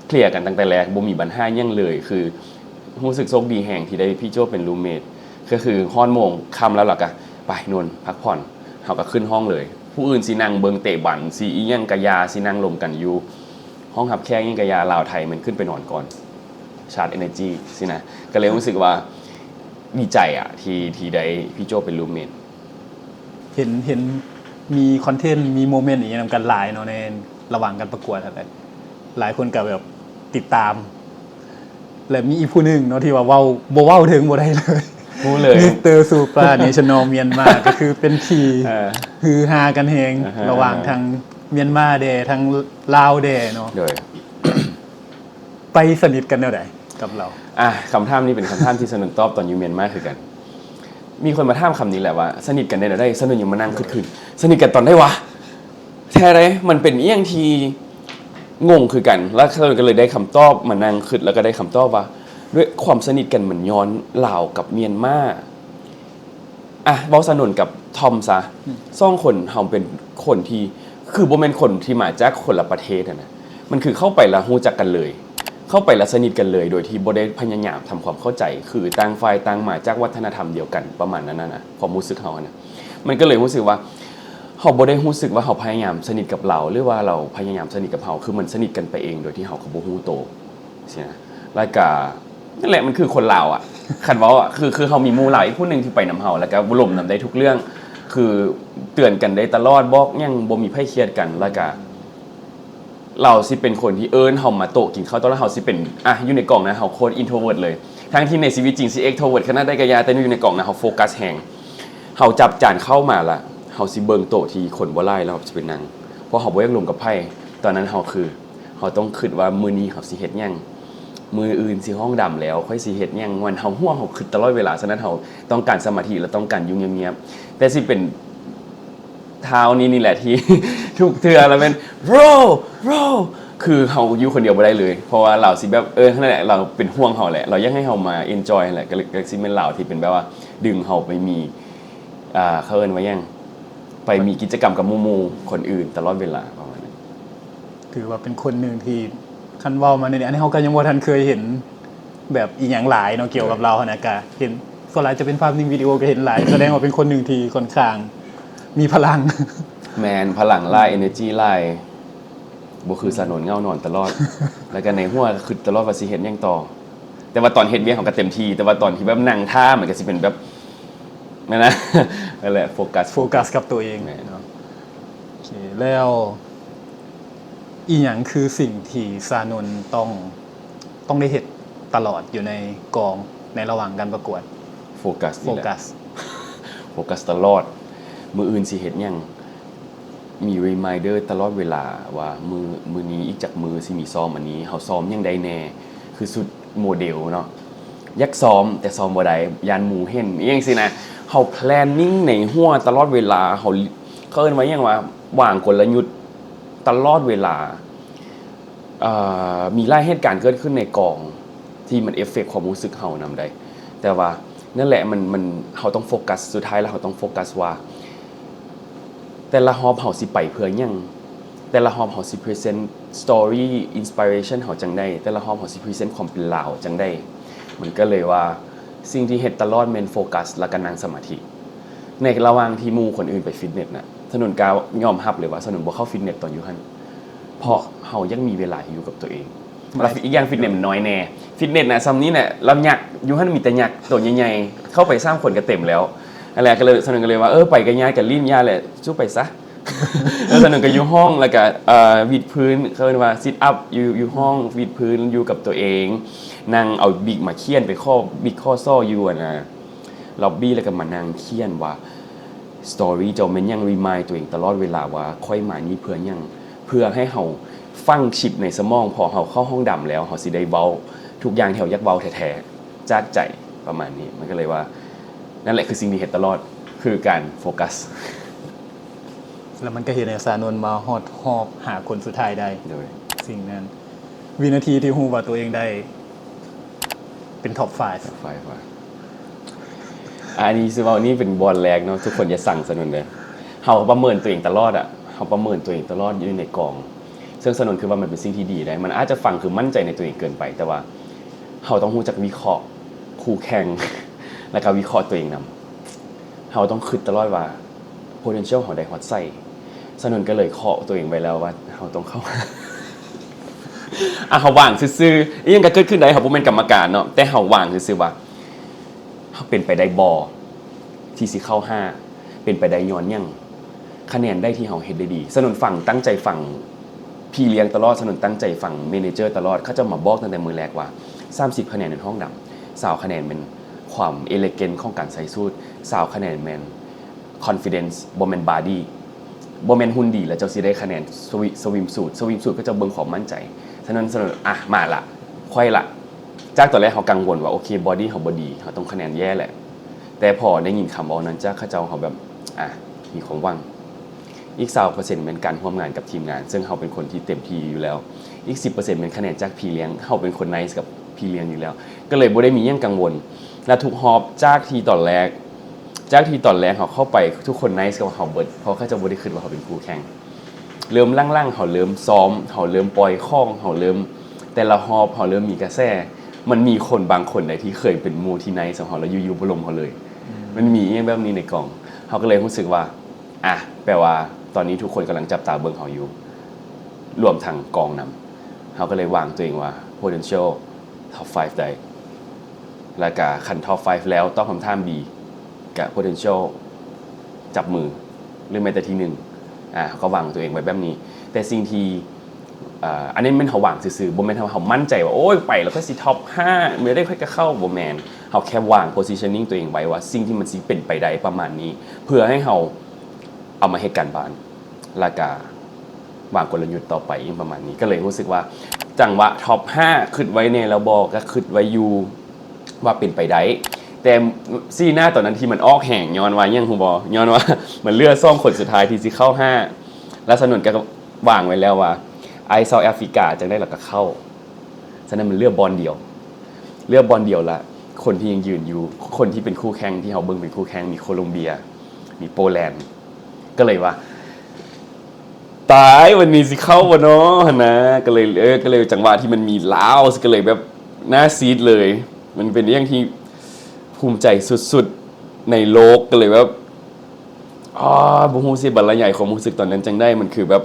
ເຄລຍກັນຕັ້ງແຕ່ແລກ ບໍ່ມີບັນຫາຫຍັງເລີຍ. ຄືຮູ້ສຶກໂຊກດີແຮງທີ່ໄດ້ພີ່ໂຈ້ເປັນ roommate ກໍຄືຮອດໂມງຄ່ຳແລ້ວ ແລ້ວກະໄປ ນອນພັກຜ່ອນ ເຮົາກໍຂຶ້ນຫ້ອງເລີຍ. ຜູ້ອື່ນຊິນັ່ງເບິ່ງເຕະບັນ ຊິອີ່ຫຍັງກະຢ່າ ຊິນັ່ງລົມກັນຢູ່ຫ້ອງຮັບແຂກອີ່ຫຍັງກະຢ່າ ລາວໄທແມ່ນຂຶ້ນໄປນອນກ່ອນ ຊາດ energy ຊີ້ນະ. ກໍເລີຍຮູ້ສຶກວ່າດີໃຈອະ ທີ່ ທີ່ໄດ້ພີ່ໂຈ້ເປັນ roommate. ເຫັນ ເຫັນມີຄອນເທັນ ມີໂມເມັນອີ່ຫຍັງນຳກັນຫຼາຍເນາະ ໃນລະຫວ່າງການປະກວດຫັ້ນແຫຼະ ຫຼາຍຄົນກໍແບບຕິດຕາມ ແລະ ມີອີກຜູ້ໜຶ່ງເນາະທີ່ວ່າເວົ້າ ບໍ່ເວົ້າເຖິງບໍ່ໄດ້ເລີຍ ຮູ້ເລີຍ ມິສເຕີ Supra National Myanmar ກໍຄືເປັນທີ່ ເອີ ຮືຮາກັນແຮງ ອ່າຮະ ລະຫວ່າງ ອ່າຮະ ທາງມຽນມາແດ່ ທາງລາວແດ່ເນາະ ໂດຍ ໄປສະໜິດກັນແນວໃດກັບລາວ? ອ່າ ຄຳຖາມນີ້ເປັນຄຳຖາມທີ່ສະໜຸນຕອບຕອນຢູ່ມຽນມາຄືກັນ. ມີຄົນມາຖາມຄຳນີ້ແຫຼະວ່າ ສະໜິດກັນໄດ້ແນວໃດ? ສະໜຸນຍັງມານັ່ງຄຶດ ສະໜິດກັນຕອນໃດວະ? ແທ້ໃດ? ມັນເປັນອີ່ຫຍັງທີ່ງົງຄືກັນ ແລ້ວສະໜຸນກໍເລີຍໄດ້ຄຳຕອບ ມານັ່ງຄຶດ ແລ້ວກໍໄດ້ຄຳຕອບວ່າ ດ້ວຍຄວາມສະໜິດກັນມັນຍ້ອນລາວກັບມຽນມາ. ອ່ະ ເວົ້າສະໜຸນກັບທອມຊະ ອືມ ສອງຄົນເຮົາເປັນຄົນທີ່ ຄືບໍ່ແມ່ນຄົນທີ່ມາຈາກຄົນລະປະເທດຫັ້ນນະ ມັນຄືເຂົ້າໄປແລ້ວຮູ້ຈັກກັນເລີຍ ເຂົ້າໄປແລ້ວສະໜິດກັນເລີຍ ໂດຍທີ່ບໍ່ໄດ້ພະຍາຍາມທຳຄວາມເຂົ້າໃຈ ຄືຕ່າງຝ່າຍຕ່າງມາຈາກວັດທະນະທຳດຽວກັນ ປະມານນັ້ນນະ ຄວາມຮູ້ສຶກເຮົາຫັ້ນນະ ມັນກໍເລີຍຮູ້ສຶກວ່າ ເຮົາບໍ່ໄດ້ຮູ້ສຶກວ່າເຮົາພະຍາຍາມສະໜິດກັບລາວ ຫຼືວ່າລາວພະຍາຍາມສະໜິດກັບເຮົາ ຄືມັນສະໜິດກັນໄປເອງໂດຍທີ່ເຮົາກໍບໍ່ຮູ້ໂຕ ຊີ້ນະ ແລ້ວກະ ນັ້ນແຫຼະ ມັນຄືຄົນລາວອະ ຄັນເວົ້າອະ ຄື ຄືເຮົາມີໝູ່ລາວອີກຜູ້ໜຶ່ງທີ່ໄປນຳເຮົາ ແລ້ວກະລົມນຳໄດ້ທຸກເລື່ອງ ຄືເຕືອນກັນໄດ້ຕະຫຼອດ ບອກຫຍັງບໍ່ມີໃຜຄຽດກັນ ແລ້ວກະ ລາວຊິເປັນຄົນທີ່ເອີ້ນເຮົາມາໂຕະກິນເຂົ້າຕະຫຼອດ ເຮົາຊິເປັນ ອະ ຢູ່ໃນກອງນະ ເຮົາໂຄດ introvert ເລີຍ ທັງທີ່ໃນຊີວິດຈິງຊິ extrovert ຂະໜາດໃດກະຢ່າ ແຕ່ຢູ່ໃນກອງນະ ເຮົາໂຟກັສແຮງ ເຮົາຈັບຈານເຂົ້າມາລະ ເຮົາຊິເບິ່ງໂຕະທີ່ຄົນບໍ່ຫຼາຍ ແລ້ວເຮົາຊິໄປນັ່ງ ເພາະເຮົາບໍ່ຢາກລົມກັບໃຜ ຕອນນັ້ນເຮົາຄື ເຮົາຕ້ອງຄິດວ່າມື້ນີ້ເຮົາຊິເຮັດຫຍັງ ມື້ອື່ນຊິຫ້ອງດຳແລ້ວ ຂ້ອຍຊິເຮັດຫຍັງ ມັນ ເຮົາຫ່ວງ ເຮົາຄິດຕະຫຼອດເວລາ ສະນັ້ນເຮົາຕ້ອງການສະມາທິ ແລະ ຕ້ອງການຢູ່ງຽບໆ ແຕ່ຊິເປັນທ້າວນີ້ນີ້ແຫຼະທີ່ ທຸກເທື່ອລະແມ່ນ bro bro ຄືເຮົາຢູ່ຄົນດຽວບໍ່ໄດ້ເລີຍ ເພາະວ່າລາວຊິແບບ ເອີ ນັ້ນແຫຼະ ລາວເປັນຫ່ວງເຮົາແຫຼະ ລາວຢາກໃຫ້ເຮົາມາ enjoy ຫັ້ນແຫຼະ ກໍເລີຍ ກໍຊິແມ່ນລາວທີ່ເປັນແບບວ່າດຶງເຮົາໄປມີ ອ່າ ເຂົາເອີ້ນວ່າຫຍັງ ໄປມີກິດຈະກຳກັບໝູ່ໆຄົນອື່ນຕະຫຼອດເວລາ ປະມານນັ້ນ. ຖືວ່າເປັນຄົນໜຶ່ງທີ່ ຄັນເວົ້າມາແນວນີ້ ອັນນີ້ເຮົາກໍຍັງບໍ່ທັນເຄີຍເຫັນແບບອີ່ຫຍັງຫຼາຍເນາະ ກ່ຽວກັບລາວຫັ້ນນະ ກະເຫັນ ສ່ວນຫຼາຍຈະເປັນພາບນິ່ງ ວິດີໂອກໍເຫັນຫຼາຍ ສະແດງວ່າເປັນຄົນໜຶ່ງທີ່ຂ້ອນຂ້າງມີພະລັງ ແມ່ນ ພະລັງຫຼາຍ ເອເນີຈີຫຼາຍ ບໍ່ຄືຊານົນ ເຫງົານອນຕະຫຼອດ ແລ້ວກໍໃນຫົວກໍຄິດຕະຫຼອດວ່າຊິເຮັດຫຍັງຕໍ່ ແຕ່ວ່າຕອນເຮັດວຽກເຮົາກໍເຕັມທີ່ ແຕ່ວ່າຕອນທີ່ແບບນັ່ງຖ້າ ມັນກໍຊິເປັນແບບ ນັ້ນນະ ນັ້ນແຫຼະ ໂຟກັສ ໂຟກັສກັບຕົວເອງ ແມ່ນ ເນາະ ໂອເຄ ແລ້ວ ອີ່ຫຍັງຄືສິ່ງທີ່ຊານົນຕ້ອງ ຕ້ອງໄດ້ເຮັດຕະຫຼອດຢູ່ໃນກອງ ໃນລະຫວ່າງການປະກວດ? ໂຟກັສ ໂຟກັສ ໂຟກັສຕະຫຼອດ ມື້ອື່ນຊິເຮັດຫຍັງ ມີ reminder ຕະຫຼອດເວລາວ່າ ມື້ ມື້ນີ້ອີກຈັກມື້ຊິມີຊ້ອມອັນນີ້ ເຮົາຊ້ອມຫຍັງໄດ້ແດ່ ຄືຊຸດໂມເດວເນາະ ຢາກຊ້ອມແຕ່ຊ້ອມບໍ່ໄດ້ ຢ້ານໝູ່ເຫັນ ອີ່ຫຍັງຊີ້ນະ ເຮົາ planning ໃນຫົວຕະຫຼອດເວລາ ເຮົາ ເຂົາເອີ້ນວ່າຫຍັງວະ ວາງກົນລະຍຸດຕະຫຼອດເວລາ ເອີ ມີຫຼາຍເຫດການເກີດຂຶ້ນໃນກອງ ທີ່ມັນເອຟເຟັກຄວາມຮູ້ສຶກເຮົານຳໄດ໋ ແຕ່ວ່າ ນັ້ນແຫຼະ ມັນ ມັນ ເຮົາຕ້ອງໂຟກັສ ສຸດທ້າຍແລ້ວເຮົາຕ້ອງໂຟກັສວ່າ ແຕ່ລະຮອບເຮົາຊິໄປເພື່ອຫຍັງ? ແຕ່ລະຮອບເຮົາຊິ present story inspiration ເຮົາຈັ່ງໃດ? ແຕ່ລະຮອບເຮົາຊິ present ຄວາມເປັນລາວຈັ່ງໃດ? ມັນກໍເລີຍວ່າ ສິ່ງທີ່ເຮັດຕະຫຼອດແມ່ນໂຟກັສ ແລ້ວກໍນັ່ງສະມາທິ. ໃນລະຫວ່າງທີ່ໝູ່ຄົນອື່ນໄປຟິດເນັດນະ, ສະໜຸນກ້າຍອມຮັບເລີຍວ່າສະໜຸນບໍ່ເຂົ້າຟິດເນັດຕອນຢູ່ຫັ້ນ ເພາະເຮົາຢາກມີເວລາຢູ່ກັບຕົວເອງ. ແລ້ວອີກຢ່າງຟິດເນັດມັນນ້ອຍແດ່. ຟິດເນັດນະ ສ່ຳນີ້ແຫຼະ ລຳຍັກ ຢູ່ຫັ້ນມີແຕ່ຍັກໂຕໃຫຍ່ໆ ເຂົ້າໄປສາມຄົນກໍເຕັມແລ້ວ. ນັ້ນແຫຼະ ກໍເລີຍ ສະໜຸນກໍເລີຍວ່າ ເອີ ໄປກໍຍ້າຍກັນຫຼິ້ນ ຢ່າແຫຼະ ສູ້ໄປຊະ. ແລ້ວສະໜຸນກໍຢູ່ຫ້ອງ ແລ້ວກໍ ເອີ ວິດພື້ນ ເຂົາເອີ້ນວ່າ sit up ຢູ່ ຢູ່ຫ້ອງ ວິດພື້ນ ຢູ່ກັບຕົວເອງ. ນັ່ງເອົາບິກມາຂຽນ ໄປຂໍບິກຂໍສໍຢູ່ ອັນນ່າ lobby ແລ້ວກໍມານັ່ງຂຽນວ່າ story ເຈົ້າແມ່ນຫຍັງ remind ຕົວເອງຕະຫຼອດເວລາວ່າ ຂ້ອຍມານີ້ເພື່ອຫຍັງ? ເພື່ອໃຫ້ເຮົາຝັງຊິບໃນສະໝອງ ພໍເຮົາເຂົ້າຫ້ອງດຳແລ້ວ ເຮົາຊິໄດ້ເວົ້າທຸກຢ່າງທີ່ເຮົາຢາກເວົ້າແທ້ໆ ຈາກໃຈ ປະມານນີ້. ມັນກໍເລີຍວ່າ ນັ້ນແຫຼະຄືສິ່ງທີ່ເຮັດຕະຫຼອດ ຄືການໂຟກັສ. ແລ້ວມັນກໍເຮັດໃຫ້ຊານົນມາຮອດຮອບຫ້າຄົນສຸດທ້າຍໄດ້. ໂດຍ ສິ່ງນັ້ນ ວິນາທີທີ່ຮູ້ວ່າຕົວເອງໄດ້ເປັນ top five top five ວ່າ ອັນນີ້ຊິເວົ້າ ນີ້ເປັນບ່ອນແລກເນາະ ທຸກຄົນຢ່າຊັງຊະນັ້ນເດີ. ເຮົາປະເມີນຕົວເອງຕະຫຼອດອະ ເຮົາປະເມີນຕົວເອງຕະຫຼອດຢູ່ໃນກອງ ເຊິ່ງຊະນົນຄິດວ່າມັນເປັນສິ່ງທີ່ດີໄດ໋. ມັນອາດຈະຟັງຄືໝັ້ນໃຈໃນຕົວເອງເກີນໄປ ແຕ່ວ່າເຮົາຕ້ອງຮູ້ຈັກວິເຄາະຄູ່ແຂ່ງ ແລ້ວກໍວິເຄາະຕົວເອງນຳ. ເຮົາຕ້ອງຄິດຕະຫຼອດວ່າ potential ເຮົາໄດ້ຮອດໃສ. ສະໜຸນກໍເລີຍເຄາະຕົວເອງໄວ້ແລ້ວວ່າເຮົາຕ້ອງເຂົ້າ ອ່ະ ເຮົາວາງຊື່ໆ ອີ່ຫຍັງກໍເກີດຂຶ້ນໄດ້ ເຮົາບໍ່ແມ່ນກຳມະການເນາະ ແຕ່ເຮົາວາງຊື່ໆວ່າ ເຮົາເປັນໄປໄດ້ບໍ່ທີ່ຊິເຂົ້າຫ້າ? ເ ປັນໄປໄດ້ຍ້ອນຫຍັງ? ຄະແນນໃດທີ່ເຮົາເຮັດໄດ້ດີ. ສະໜົນຟັງ, ຕັ້ງໃຈຟັງພີ່ລ້ຽງຕະຫຼອດ, ສະໜົນຕັ້ງໃຈຟັງແມເນເຈີຕະຫຼອດ. ເຂົາເຈົ້າມາບອກຕັ້ງແຕ່ມື້ແລກວ່າ ສາມສິບຄະແນນແມ່ນຫ້ອງດຳ, ຊາວຄະແນນແມ່ນຄວາມເອເລເກັນຂອງການໃສ່ສູດ, ຊາວຄະແນນແມ່ນ ຄອນຟີເດັນ ບໍ່ແມ່ນບອດີ້, ບໍ່ແມ່ນຫຸ່ນດີແລ້ວເຈົ້າຊິໄດ້ຄະແນນສະວິ ສະວິມສູດ. ສະວິມສູດເຂົາເຈົ້າເບິ່ງຄວາມໝັ້ນໃຈ. ສະນັ້ນ ສະນັ້ນ ອ່ະ ມາລະ, ຂ້ອຍລະ. ຈາກຕອນແລກເຮົາກັງວົນວ່າ ໂອເຄ ບອດີ້ເຮົາບໍ່ດີ, ເຮົາຕ້ອງຄະແນນແຍ່ແຫຼະ. ແຕ່ພໍໄດ້ຍິນຄຳເວົ້ານັ້ນຈາກເຂົາເຈົ້າ, ເຮົາແບບ ອ່ະ ມີຄວາມຫວັງ. ອີກຊາວເປີເຊັນແມ່ນການຮ່ວມງານກັບທີມງານ, ເຊິ່ງເຮົາເປັນຄົນທີ່ເຕັມທີ່ຢູ່ແລ້ວ. ອີກສິບເປີເຊັນແມ່ນຄະແນນຈາກພີ່ລ້ຽງ, ເຮົາເປັນຄົນໄນສ໌ກັບພີ່ລ້ຽງຢູ່ແລ້ວ, ກໍເລີຍບໍ່ໄດ້ມີຫຍັງກັງວົນ. ແລະ ທຸກຮອບຈາກທີ່ຕອນແລກ, ຈາກທີ່ຕອນແລກເຮົາເຂົ້າໄປ ທຸກຄົນໄນສ໌ກັບເຮົາເບິດ, ເພາະເຂົາເຈົ້າບໍ່ໄດ້ຄິດວ່າເຮົາເປັນຄູ່ແຂ່ງ. ເລີ່ມຫຼັງໆ ເຮົາເລີ່ມຊ້ອມ, ເຮົາເລີ່ມປ່ອຍຂອງ, ເຮົາເລີ່ມ ແຕ່ລະຮອບເຮົາເລີ່ມມີກະແສ. ມັນມີຄົນບາງຄົນໃດທີ່ເຄີຍເປັນໝູ່ທີ່ໄນສ໌ກັບເຮົາ ແລ້ວຢູ່ໆບໍ່ລົມເຮົາເລີຍ. ອືມ ມັນມີອີ່ຫຍັງແບບນີ້ໃນກອງ. ເຮົາກໍເລີຍຮູ້ສຶກວ່າ ອ່ະ ແປວ່າຕອນນີ້ທຸກຄົນກຳລັງຈັບຕາເບິ່ງເຮົາຢູ່, ລວມທັງກອງນຳ. ເຮົາກໍເລີຍວາງຕົວເອງວ່າ ໂພເທັນຊຽວ ທັອບໄຟໄດ້, ແລ້ວກະຄັນທັອບໄຟແລ້ວຕອບຄຳຖາມດີ ກະໂພເທັນຊຽວ ຈັບມື ຫຼືແມ່ນແຕ່ທີໜຶ່ງ. ອ່າ ເຮົາກໍວາງຕົວເອງໄວ້ແບບນີ້. ແຕ່ສິ່ງທີ່ ອ່າ ອັນນີ້ແມ່ນເຮົາວາງຊື່ໆ, ບໍ່ແມ່ນວ່າເຮົາໝັ້ນໃຈວ່າ ໂອ້ຍ ໄປແລ້ວຂ້ອຍຊິທັອບຫ້າ ມື້ໃດຂ້ອຍກໍເຂົ້າ, ບໍ່ແມ່ນ. ເຮົາແຄ່ວາງໂພຊິຊັນນິງຕົວເອງໄວ້ວ່າ ສິ່ງທີ່ມັນຊິເປັນໄປໄດ້ປະມານນີ້ ເພື່ອໃຫ້ເຮົາເອົາມາເຮັດການບ້ານ ແລ້ວກະວາງກົນລະຍຸດຕໍ່ໄປ ອີ່ຫຍັງປະມານນີ້. ກໍເລີຍຮູ້ສຶກວ່າ ຈັງຫວະທັອບຫ້າ ຄຶດໄວ້ແນ່ແລ້ວບໍ່? ກໍຄຶດໄວ້ຢູ່ວ່າເປັນໄປໄດ້, ແຕ່ສີໜ້າຕອນນັ້ນທີ່ມັນອອກແຮງ ຍ້ອນວ່າຫຍັງຮູ້ບໍ່? ຍ້ອນວ່າມັນເຫຼືອສອງຄົນສຸດທ້າຍທີ່ຊິເຂົ້າຫ້າ ແລ້ວສະໜົນກໍວາງໄວ້ແລ້ວວ່າ ໄອ ເຊົາແອຟຣິກາ ຈັ່ງໃດລາວກໍເຂົ້າ. ສະນັ້ນມັນເຫຼືອບ່ອນດຽວ, ເຫຼືອບ່ອນດຽວລະ ຄົນທີ່ຍັງຢືນຢູ່, ຄົນທີ່ເປັນຄູ່ແຂ່ງ ທີ່ເຮົາເບິ່ງເປັນຄູ່ແຂ່ງ ມີໂຄລັມເບຍ, ມີໂປແລນ. ກໍເລີຍວ່າ ຕາຍ ວັນນີ້ຊິເຂົ້າບໍ່ນໍຫັ້ນນະ. ກໍເລີຍ ເອີ ກໍເລີຍ ຈັງຫວະທີ່ມັນມີລາວ ກໍເລີຍແບບໜ້າຊີດເລີຍ. ມັນເປັນເລື່ອງທີ່ພູມໃຈສຸດໆໃນໂລກ. ກໍເລີຍແບບ ອາ ບໍ່ຮູ້ຊິບັນລະຍາຍຄວາມຮູ້ສຶກຕອນນັ້ນຈັ່ງໃດ. ມັນຄືແບບ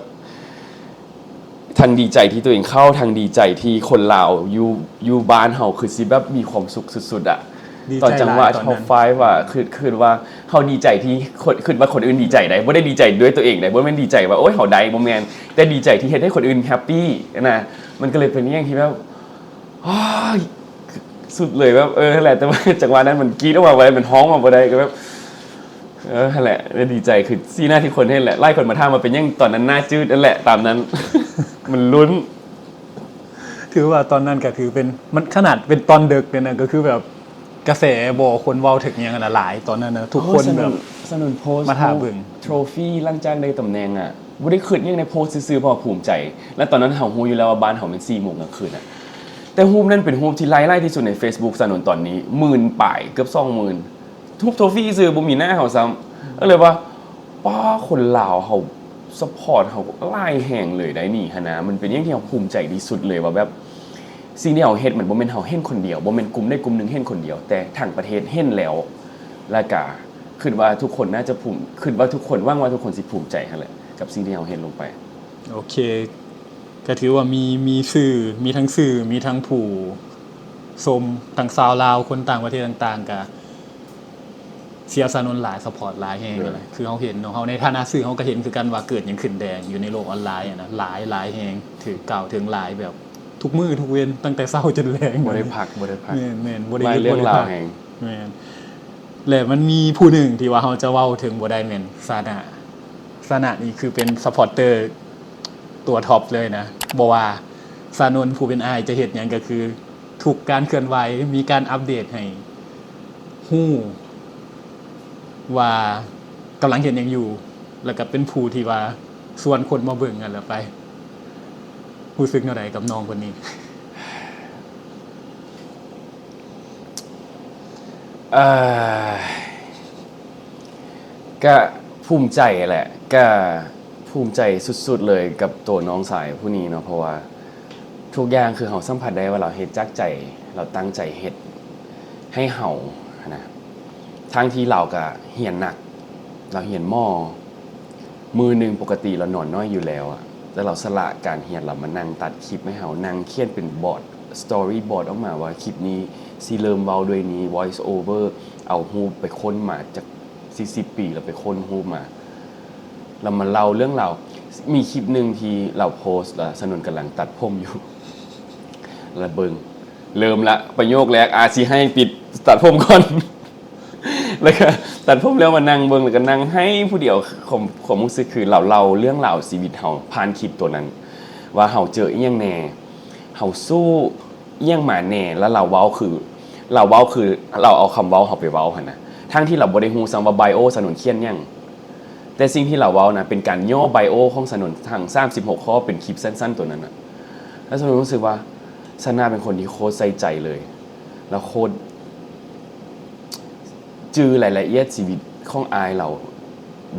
ທັງດີໃຈທີ່ຕົວເອງເຂົ້າ, ທັງດີໃຈທີ່ຄົນລາວຢູ່ ຢູ່ບ້ານເຮົາຄືຊິແບບມີຄວາມສຸກສຸດໆອະ. ຕອນຈັງຫວະທັອບໄຟ ອະ ຄື ຄືວ່າເຮົາດີໃຈທີ່ ຄ- ຄິດວ່າຄົນອື່ນດີໃຈໃດ໋, ບໍ່ໄດ້ດີໃຈດ້ວຍຕົວເອງໃດ໋, ບໍ່ແມ່ນດີໃຈວ່າ ໂອ້ຍ ເຮົາໄດ້, ບໍ່ແມ່ນ, ແຕ່ດີໃຈທີ່ເຮັດໃຫ້ຄົນອື່ນແຮັບປີ້ນະ. ມັນກໍເລີຍເປັນອີ່ຫຍັງທີ່ແບບ ໂອ້ຍ ສຸດເລີຍ ແບບ ເອີ ຫັ້ນແຫຼະ. ແຕ່ວ່າຈັງຫວະນັ້ນມັນກຣີດອອກມາບໍ່ໄດ້, ແບບ ເອີ ຫັ້ນແຫຼະ ດີໃຈ. ຄືສີໜ້າທີ່ຄົນເຫັນແຫຼະ, ຫຼາຍຄົນມາຖາມວ່າເປັນຫຍັງຕອນນັ້ນໜ້າຈືດ, ນັ້ນແຫຼະ ຕາມນັ້ນ. ມັນລຸ້ນ. ຖືວ່າຕອນນັ້ນກໍຖືເປັນ ມັນຂະໜາດເປັນຕອນເດິກເດນະ, ກໍຄືແບບກະແສບໍ່ ຄົນເວົ້າເຖິງຫຍັງຫັ້ນນະຫຼາຍຕອນນັ້ນນະ, ທຸກຄົນແບບ ສະໜຸນໂພສ ມາຖ້າເບິ່ງ ໂທຣຟີຫຼັງຈາກໄດ້ຕຳແໜ່ງອະ. ບໍ່ໄດ້ຄິດຫຍັງໃດ, ໂພສຊື່ໆ ເພາະວ່າພູມໃຈ. ແລະຕອນນັ້ນເຮົາຮູ້ຢູ່ແລ້ວວ່າບ້ານເຮົາແມ່ນສີ່ໂມງກາງຄືນນະ, ແຕ່ຮູບນັ້ນເປັນຮູບທີ່ໄລ່ຫຼາຍທີ່ສຸດໃນເຟສບຸກສະໜຸນຕອນນີ້ ໝື່ນປາຍ ເກືອບສອງໝື່ນ. ຮູບໂທຟີຊື່ ບໍ່ມີໜ້າເຮົາຊ້ຳ. ກໍເລີຍວ່າ ປ້າ ຄົນລາວເຮົາຊັບພອດເຮົາຫຼາຍແຮງເລີຍໄດ໋ນີ້ຫັ້ນນະ. ມັນເປັນຫຍັງທີ່ເຮົາພູມໃຈທີ່ສຸດເລີຍວ່າແບບ ສິ່ງທີ່ເຮົາເຮັດມັນບໍ່ແມ່ນເຮົາເຫັນຄົນດຽວ, ບໍ່ແມ່ນກຸ່ມໃດກຸ່ມໜຶ່ງເຫັນຄົນດຽວ, ແຕ່ທັງປະເທດເຫັນແລ້ວ. ແລ້ວກະຄິດວ່າທຸກຄົນໜ້າຈະພູມ ຄິດວ່າທຸກຄົນ ຫວັງວ່າທຸກຄົນຊິພູມໃຈຫັ້ນແຫຼະ ກັບສິ່ງທີ່ເຮົາເຮັດລົງໄປ. ໂອເຄ ກໍຖືວ່າມີ ມີສື່ ມີທັງສື່ ມີທັງຜູ້ຊົມ ທັງຊາວລາວ ຄົນຕ່າງປະເທດຕ່າງໆ ກໍ ເຊຍສະໜູນຫຼາຍ ຊັບພອດຫຼາຍແຮງ. ໂດຍ ຫັ້ນແຫຼະ ຄືເຮົາເຫັນເນາະ, ເຮົາໃນຖານະສື່ເຮົາກໍເຫັນຄືກັນວ່າເກີດຫຍັງຂຶ້ນແດ່ຢູ່ໃນໂລກອນລາຍຫັ້ນນະ ຫຼາຍ ຫຼາຍແຮງ, ຖືກກ່າວເຖິງຫຼາຍແບບທຸກມື້ທຸກເວັນ ຕັ້ງແຕ່ເຊົ້າຈົນແລງ. ບໍ່ໄດ້ພັກ ບໍ່ໄດ້ພັກ. ແມ່ນໆ ບໍ່ໄດ້ຢຸດ ເລື່ອງລາວແຮງ. ແມ່ນ ແລະມັນມີຜູ້ໜຶ່ງທີ່ວ່າເຮົາຈະເວົ້າເຖິງບໍ່ໄດ້ແມ່ນຊານະ. ຊານະນີ້ຄືເປັນຊັບພອດເຕີຕົວທັອບເລີຍນະ, ບໍ່ວ່າຊານົນຜູ້ເປັນອ້າຍຈະເຮັດຫຍັງ ກໍຄື ທຸກການເຄື່ອນໄຫວ ມີການອັບເດດໃຫ້ຮູ້ວ່າກຳລັງເຮັດຫຍັງຢູ່ ແລ້ວກໍເປັນຜູ້ທີ່ວ່າຊວນຄົນມາເບິ່ງຫັ້ນແຫຼະໄປ. ຮູ້ສຶກແນວໃດກັບນ້ອງຄົນນີ້? ເອີ ກະພູມໃຈແຫຼະ, ກະພູມໃຈສຸດໆເລີຍກັບໂຕນ້ອງຊາຍຜູ້ນີ້ເນາະ, ເພາະວ່າ ທຸກຢ່າງຄືເຮົາສຳຜັດໄດ້ວ່າລາວເຮັດຈາກໃຈ, ລາວຕັ້ງໃຈເຮັດໃຫ້ເຮົາຫັ້ນນະ. ທັງທີ່ລາວກະຮຽນໜັກ, ລາວຮຽນໝໍ, ມື້ໜຶ່ງປົກກະຕິລາວນອນໜ້ອຍຢູ່ແລ້ວອະ, ແຕ່ລາວສະຫຼະການຮຽນ, ລາວມານັ່ງຕັດຄລິບໃຫ້ເຮົາ, ນັ່ງຂຽນເປັນບອດ, storyboard ອອກມາວ່າຄລິບນີ້ຊິເລີ່ມເວົ້າດ້ວຍນີ້, voice over, ເອົາຮູບໄປຄົ້ນມາຈາກ ສີ່ສິບປີ ແລ້ວໄປຄົ້ນຮູ້ມາ ແລ້ວມາເລົ່າເລື່ອງລາວ. ມີຄລິບໜຶ່ງທີ່ລາວໂພສ ແລ້ວສະໜຸນກຳລັງຕັດຜົມຢູ່ ແລ້ວເບິ່ງ ເລີ່ມລະ ປະໂຫຍກແລກ ອາ ຊິໃຫ້ປິດຕັດຜົມກ່ອນ ແລ້ວກໍຕັດຜົມແລ້ວມານັ່ງເບິ່ງ ແລ້ວກໍນັ່ງໄຫ້ຜູ້ດຽວ. ຄວາມ ຄວາມຮູ້ສຶກຄືລາວເລົ່າເລື່ອງລາວຊີວິດເຮົາຜ່ານຄລິບຕົວນັ້ນ ວ່າເຮົາເຈີອີ່ຫຍັງແດ່ ເຮົາສູ້ອີ່ຫຍັງມາແດ່ ແລ້ວລາວເວົ້າຄື ລາວເວົ້າຄືລາວເອົາຄຳເວົ້າເຮົາໄປເວົ້າຫັ້ນນະ ທັງທີ່ລາວບໍ່ໄດ້ຮູ້ຊ້ຳວ່າໄບໂອສະໜຸນຂຽນຫຍັງ. ແຕ່ສິ່ງທີ່ລາວເວົ້ານະ ເປັນການຫຍໍ້ໄບໂອຂອງສະໜຸນທັງສາມສິບຫົກຂໍ້ ເປັນຄລິບສັ້ນໆຕົວນັ້ນນະ. ແລ້ວສະໜຸນຮູ້ສຶກວ່າ ຊະນະເປັນຄົນທີ່ໂຄດໃສ່ໃຈເລີຍ ແລ້ວໂຄດຈື່ລາຍລະອຽດຊີວິດຂອງອ້າຍລາວ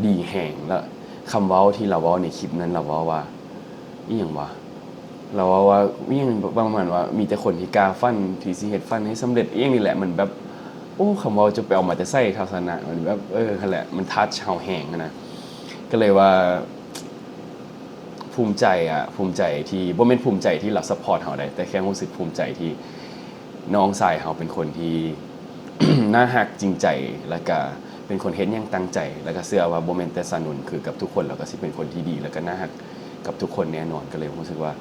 ດີແຮງ. ແລ້ວຄຳເວົ້າທີ່ລາວເວົ້າໃນຄລິບນັ້ນ ລາວເວົ້າວ່າ ອີ່ຫຍັງວະ ລາວເວົ້າວ່າ ອີ່ຫຍັງປະມານວ່າ ມີແຕ່ຄົນທີ່ກ້າຝັນ ທີ່ຊິເຮັດຝັນໃຫ້ສຳເລັດ ອີ່ຫຍັງນີ້ແຫຼະ. ມັນແບບ ໂອ້ ຄຳເວົ້າຈະໄປເອົາມາແຕ່ໃສ ທັດສະນະ ມັນແບບ ເອີ ຫັ້ນແຫຼະ ມັນທັດເຮົາແຮງຫັ້ນນະ. ກໍເລີຍວ່າ ພູມໃຈອະ ພູມໃຈທີ່ ບໍ່ແມ່ນພູມໃຈທີ່ລາວຊັບພອດເຮົາໃດ ແຕ່ແຄ່ຮູ້ສຶກພູມໃຈທີ່ນ້ອງຊາຍເຮົາເປັນຄົນທີ່ ໜ້າຮັກ ຈິງໃຈ ແລ້ວກະເປັນຄົນເຮັດຫຍັງຕັ້ງໃຈ ແລ້ວກະເຊື່ອວ່າບໍ່ແມ່ນແຕ່ສະໜຸນ ຄືກັບທຸກຄົນ ລາວກະຊິເປັນຄົນທີ່ດີ ແລ້ວກະໜ້າຮັກກັບທຸກຄົນແນ່ນອນ. ກໍເລີຍຮູ້ສຶກວ່າ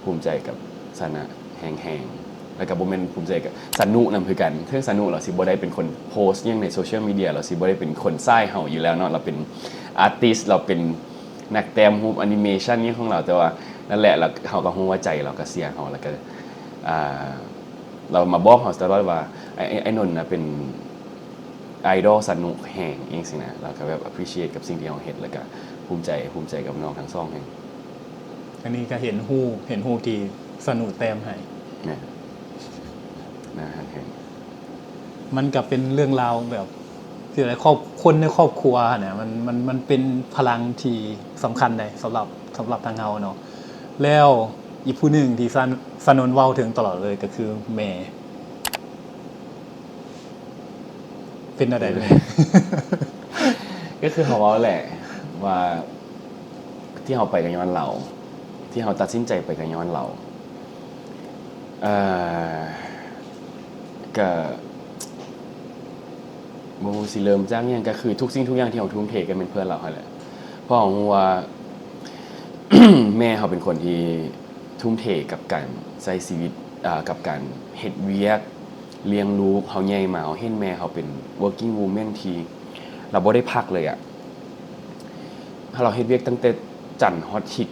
ພູມໃຈກັບຊະນະແຮງໆ ແລ້ວກະບໍ່ແມ່ນພູມໃຈກັບສະໜຸນຳຄືກັນ. ເຖິງສະໜຸລາວຊິບໍ່ໄດ້ເປັນຄົນໂພສຫຍັງໃນໂຊຊຽວມີເດຍ ລາວຊິບໍ່ໄດ້ເປັນຄົນສາຍເຮົາຢູ່ແລ້ວເນາະ ລາວເປັນອາຕິສ ລາວເປັນ ນັກແຕ້ມຮູບ ແອນິເມຊັນຫຍັງຂອງລາວ ແຕ່ວ່ານັ້ນແຫຼະ ລະເຮົາກໍຮູ້ວ່າໃຈລາວກໍເຊຍເຮົາ ແລ້ວກໍ ອ່າ ລາວມາບອກເຮົາຕະຫຼອດວ່າ ໄອ້ ໄອ້ ໄອ້ນົນນະເປັນໄອດອລສະໜຸແຮງ ອີ່ຫຍັງຊີ້ນະ. ລາວກໍແບບ appreciate ກັບສິ່ງທີ່ເຮົາເຮັດ ແລ້ວກໍພູມໃຈ ພູມໃຈກັບນ້ອງທັງສອງແຮງ. ອັນນີ້ກໍເຫັນຮູບ ເຫັນຮູບທີ່ສະໜຸແຕ້ມໃຫ້ ແມ່ນ ໜ້າຮັກແຮງ. ມັນກໍເປັນເລື່ອງລາວແບບ ຊິໃດ ຄອບ ຄົນໃນຄອບຄົວຫັ້ນນະ ມັນ ມັນ ມັນເປັນພະລັງທີ່ສຳຄັນໃດ ສຳລັບ ສຳລັບທາງເຮົາເນາະ. ແລ້ວອີກຜູ້ໜຶ່ງທີ່ສະ ສະໜຸນເວົ້າເຖິງຕະຫຼອດເລີຍກໍຄືແມ່. ເປັນແນວໃດແມ່? ກໍຄືເຮົາເວົ້າແຫຼະວ່າ ທີ່ເຮົາໄປກໍຍ້ອນລາວ ທີ່ເຮົາຕັດສິນໃຈໄປກໍຍ້ອນລາວ. ເອີ ກະບໍ່ຮູ້ຊິເລີ່ມຈາກຫຍັງ ກະຄືທຸກສິ່ງທຸກຢ່າງທີ່ເຮົາທຸ່ມເທກໍແມ່ນເພື່ອລາວຫັ້ນແຫຼະ. ເພາະເຮົາຮູ້ວ່າ ແມ່ເຮົາເປັນຄົນທີ່ທຸ່ມເທກັບການໃຊ້ຊີວິດ ເອີ ກັບການເຮັດວຽກ ລ້ຽງລູກເຮົາໃຫຍ່ມາ. ເຮົາເຫັນແມ່ເຮົາເປັນ working woman ທີ່ລາວບໍ່ໄດ້ພັກເລີຍອະ. ລາວເຮັດວຽກຕັ້ງແຕ່ຈັນຮອດທິດ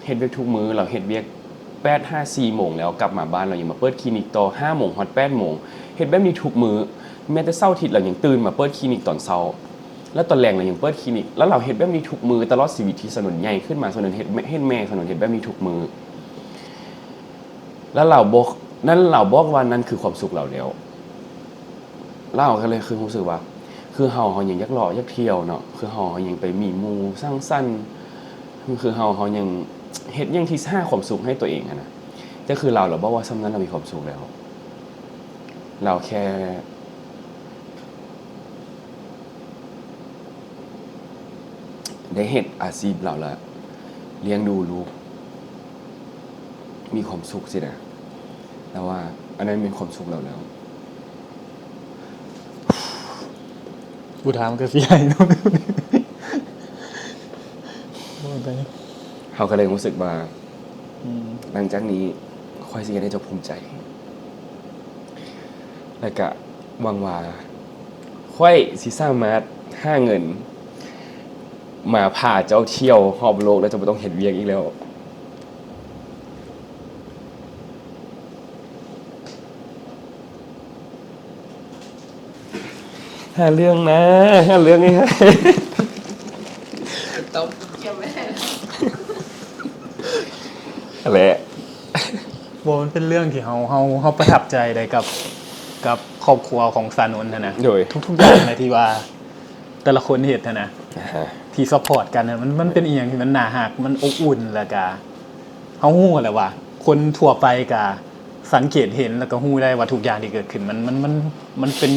ເຮັດວຽກທຸກມື້. ລາວເຮັດວຽກແປດຫາສີ່ໂມງ ແລ້ວກັບມາບ້ານ ລາວຍັງມາເປີດຄລີນິກຕໍ່ຫ້າໂມງຮອດແປດໂມງ. ເຮັດແບບນີ້ທຸກມື້ ແມ້ແຕ່ເສົາອາທິດລາວຍັງຕື່ນມາເປີດຄລີນິກຕອນເຊົ້າ ແລ້ວຕອນແລງລາວຍັງເປີດຄລີນິກ. ແລ້ວລາວເຮັດແບບນີ້ທຸກມື້ ຕະຫຼອດຊີວິດທີ່ສະໜຸນໃຫຍ່ຂຶ້ນມາ ສະໜຸນເຮັດ ເຫັນແມ່ສະໜຸນເຮັດແບບນີ້ທຸກມື້. ແລ້ວລາວບອກ ນັ້ນລາວບອກວ່ານັ້ນຄືຄວາມສຸກລາວແລ້ວ. ລາວກໍເລີຍຄືຮູ້ສຶກວ່າ ຄືເຮົາ ເຮົາຍັງຢາກເລາະຢາກທ່ຽວເນາະ ຄືເຮົາ ເຮົາຍັງໄປມີໝູ່ສັງສັນ ຄືເຮົາ ເຮົາຍັງເຮັດຫຍັງທີ່ຫາຄວາມສຸກໃຫ້ຕົວເອງຫັ້ນນະ. ແຕ່ຄືລາວ ລາວບອກວ່າສ່ຳນັ້ນລາວມີຄວາມສຸກແລ້ວ ລາວແຄ່ ໄດ້ເຮັດອາຊີບລາວ ແລະ ລ້ຽງດູລູກ ມີຄວາມສຸກຊີ້ນະ ແລ້ວວ່າອັນນັ້ນແມ່ນຄວາມສຸກລາວແລ້ວ. ຜູ້ຖາມກໍຊິໃຫ້ເນາະ ເຮົາກໍເລີຍຮູ້ສຶກວ່າ ອືມ ຫຼັງຈາກນີ້ຂ້ອຍຊິເຮັດໃຫ້ເຈົ້າພູມໃຈ ແລ້ວກະຫວັງວ່າຂ້ອຍຊິສາມາດຫາເງິນມາພາເຈົ້າທ່ຽວຮອບໂລກ ແລ້ວເຈົ້າບໍ່ຕ້ອງເຮັດວຽກອີກແລ້ວ. ຫາເລື່ອງນະ ຫາເລື່ອງໃຫ້ ຕ້ອງກຽມໄວ້ໃຫ້ ຫັ້ນແຫຼະ. ບໍ່ ມັນເປັນເລື່ອງທີ່ເຮົາ ເຮົາ ເຮົາປະທັບໃຈໄດ້ກັບ ກັບຄອບຄົວຂອງຊານົນຫັ້ນນະ ໂດຍ ທຸກໆຢ່າງນະ ທີ່ວ່າແຕ່ລະຄົນເຮັດຫັ້ນນະ ອາຮະ ທີ່ຊັບພອດກັນນະ ມັນ ມັນເປັນອີ່ຫຍັງທີ່ມັນໜ້າຮັກ ມັນອົບອຸ່ນ ແລ້ວກະ ເຮົາຮູ້ແຫຼະວ່າ ຄົນທົ່ວໄປກະສັງເກດເຫັນ ແລ້ວກະຮູ້ໄດ້ວ່າທຸກຢ່າງທີ່ເກີດຂຶ້ນ ມັນ ມັນ ມັນ ມັນເປັນ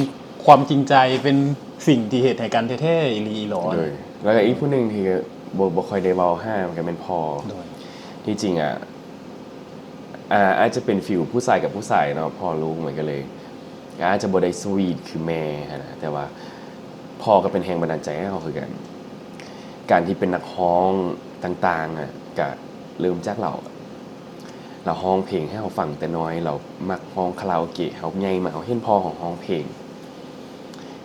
ຄວາມຈິງໃຈ ເປັນສິ່ງທີ່ເຮັດໃຫ້ກັນແທ້ໆ ອີ່ຫຼີອີ່ຫຼໍ. ໂດຍ ແລ້ວກະອີກຜູ້ໜຶ່ງທີ່ບໍ່ ບໍ່ຄ່ອຍໄດ້ເວົ້າຫາ ມັນກະແມ່ນພໍ່ ໂດຍ ທີ່ຈິງອະ ອາ ອາດຈະເປັນຟີລຜູ້ຊາຍກັບຜູ້ຊາຍເນາະ ພໍ່ລູກ ມັນກະເລີຍ ອາດຈະບໍ່ໄດ້ສະວີດຄືແມ່ຫັ້ນນະ ແຕ່ວ່າ ພໍ່ກໍເປັນແຮງບັນດານໃຈໃຫ້ເຮົາຄືກັນ. ການທີ່ເປັນນັກຮ້ອງຕ່າງໆ ອະ ກະເລີ່ມຈາກລາວ. ລາວຮ້ອງເພງໃຫ້ເຮົາຟັງແຕ່ນ້ອຍ, ລາວມັກຮ້ອງຄາຣາໂອເກະ. ເຮົາໃຫຍ່ມາ ເຮົາເຫັນພໍ່ເຮົາຮ້ອງເພງ.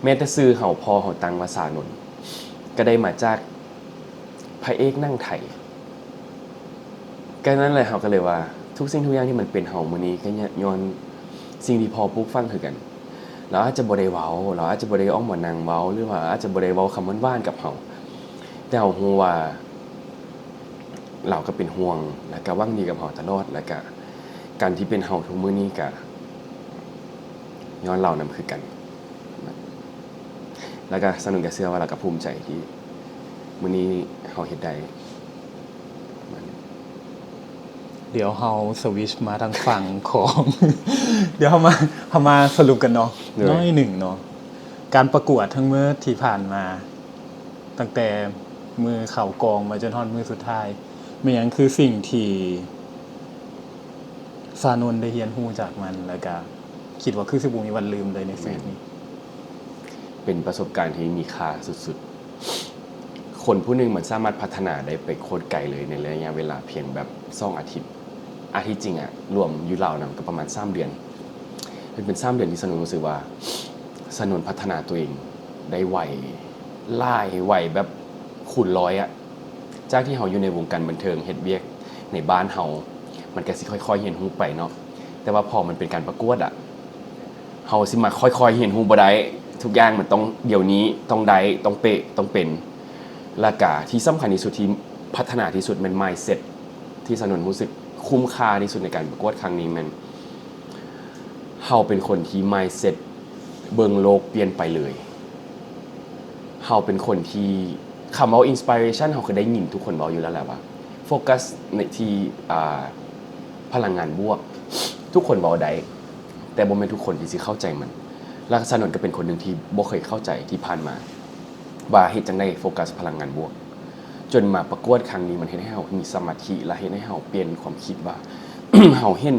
ແມ້ແຕ່ຊື່ເຮົາ, ພໍ່ເຮົາຕັ້ງວ່າ ຊານົນ ກໍໄດ້ມາຈາກພະເອກໜັງໄທ. ກໍນັ້ນແຫຼະ, ເຮົາກໍເລີຍວ່າ ທຸກສິ່ງທຸກຢ່າງທີ່ມັນເປັນເຮົາມື້ນີ້ ກໍຍ້ອນສິ່ງທີ່ພໍ່ປູກຝັງຄືກັນ. ລາວອາດຈະບໍ່ໄດ້ເວົ້າ, ລາວອາດຈະບໍ່ໄດ້ອອກມານັ່ງເວົ້າ ຫຼືວ່າອາດຈະບໍ່ໄດ້ເວົ້າຄຳຫວານໆກັບເຮົາ, ແຕ່ເຮົາຮູ້ວ່າລາວກໍເປັນຫ່ວງ ແລະກໍຫວັງດີກັບເຮົາຕະຫຼອດ. ແລະກະການທີ່ເປັນເຮົາທຸກມື້ນີ້ກະຍ້ອນລາວນຳຄືກັນ. ແລ້ວກໍຊານົນກໍເຊື່ອວ່າລາວກໍພູມໃຈທີ່ມື້ນີ້ເຮົາເຮັດໄດ້. ດຽວເຮົາສະວິດມາທາງຝັ່ງຂອງ ດຽວເຮົາມາ ເຮົາມາສະຫຼຸບກັນເນາະ ໂດຍ ໜ້ອຍໜຶ່ງເນາະ. ການປະກວດທັງໝົດທີ່ຜ່ານມາ ຕັ້ງແຕ່ມື້ເຂົ້າກອງມາຈົນຮອດມື້ສຸດທ້າຍ ແມ່ນຫຍັງຄືສິ່ງທີ່ຊານົນໄດ້ຮຽນຮູ້ຈາກມັນ ແລ້ວກະ ຄິດວ່າຄືຊິບໍ່ມີວັນລືມເລີຍໃນຊີວິດນີ້? ແມ່ນ. ເປັນປະສົບການທີ່ມີຄ່າສຸດໆ. ຄົນຜູ້ໜຶ່ງມັນສາມາດພັດທະນາໄດ້ໄປໂຄດໄກເລີຍ ໃນໄລຍະເວລາພຽງແບບສອງອາທິດ. ອາທິດຈິງອະ ລວມຢູ່ລາວນຳກໍປະມານສາມເດືອນ. ມັນເປັນສາມເດືອນທີ່ຊານົນຮູ້ສຶກວ່າ ຊານົນພັດທະນາຕົວເອງໄດ້ໄວ ຫຼາຍ ໄວແບບຄູນຮ້ອຍອະ. ຈາກທີ່ເຮົາຢູ່ໃນວົງການບັນເທີງ ເຮັດວຽກໃນບ້ານເຮົາ ມັນກະຊິຄ່ອຍໆຮຽນຮູ້ໄປເນາະ. ແຕ່ວ່າພໍມັນເປັນການປະກວດອະ ເຮົາຊິມາຄ່ອຍໆຮຽນຮູ້ບໍ່ໄດ້. ທຸກຢ່າງມັນຕ້ອງດຽວນີ້, ຕ້ອງໄດ້, ຕ້ອງເປະ, ຕ້ອງເປັນ. ແລ້ວກະທີ່ສຳຄັນທີ່ສຸດ, ທີ່ພັດທະນາທີ່ສຸດ ແມ່ນມາຍເຊັດ. ທີ່ຊານົນຮູ້ສຶກຄຸ້ມຄ່າທີ່ສຸດໃນການປະກວດຄັ້ງນີ້ ແມ່ນເຮົາເປັນຄົນທີ່ມາຍເຊັດເບິ່ງໂລກປ່ຽນໄປເລີຍ. ເຮົາເປັນຄົນທີ່ ຄຳເວົ້າ inspiration ເຮົາເຄີຍໄດ້ຍິນທຸກຄົນເວົ້າຢູ່ແລ້ວແຫຼະວ່າ ໂຟກັສໃນທີ່ ອ່າ ພະລັງງານບວກ. ທຸກຄົນເວົ້າໄດ້ ແຕ່ບໍ່ແມ່ນທຸກຄົນທີ່ຊິເຂົ້າໃຈມັນ. ແລະ ຊານົນກໍເປັນຄົນໜຶ່ງທີ່ບໍ່ເຄີຍເຂົ້າໃຈທີ່ຜ່ານມາ ວ່າເຮັດຈັ່ງໃດໂຟກັສພະລັງງານບວກ. ຈົນມາປະກວດຄັ້ງນີ້ ມັນເຮັດໃຫ້ເຮົາມີສະມາທິ ແລະ ເຮັດໃຫ້ເຮົາປ່ຽນຄວາມຄິດວ່າ ເຮົາເຫັນ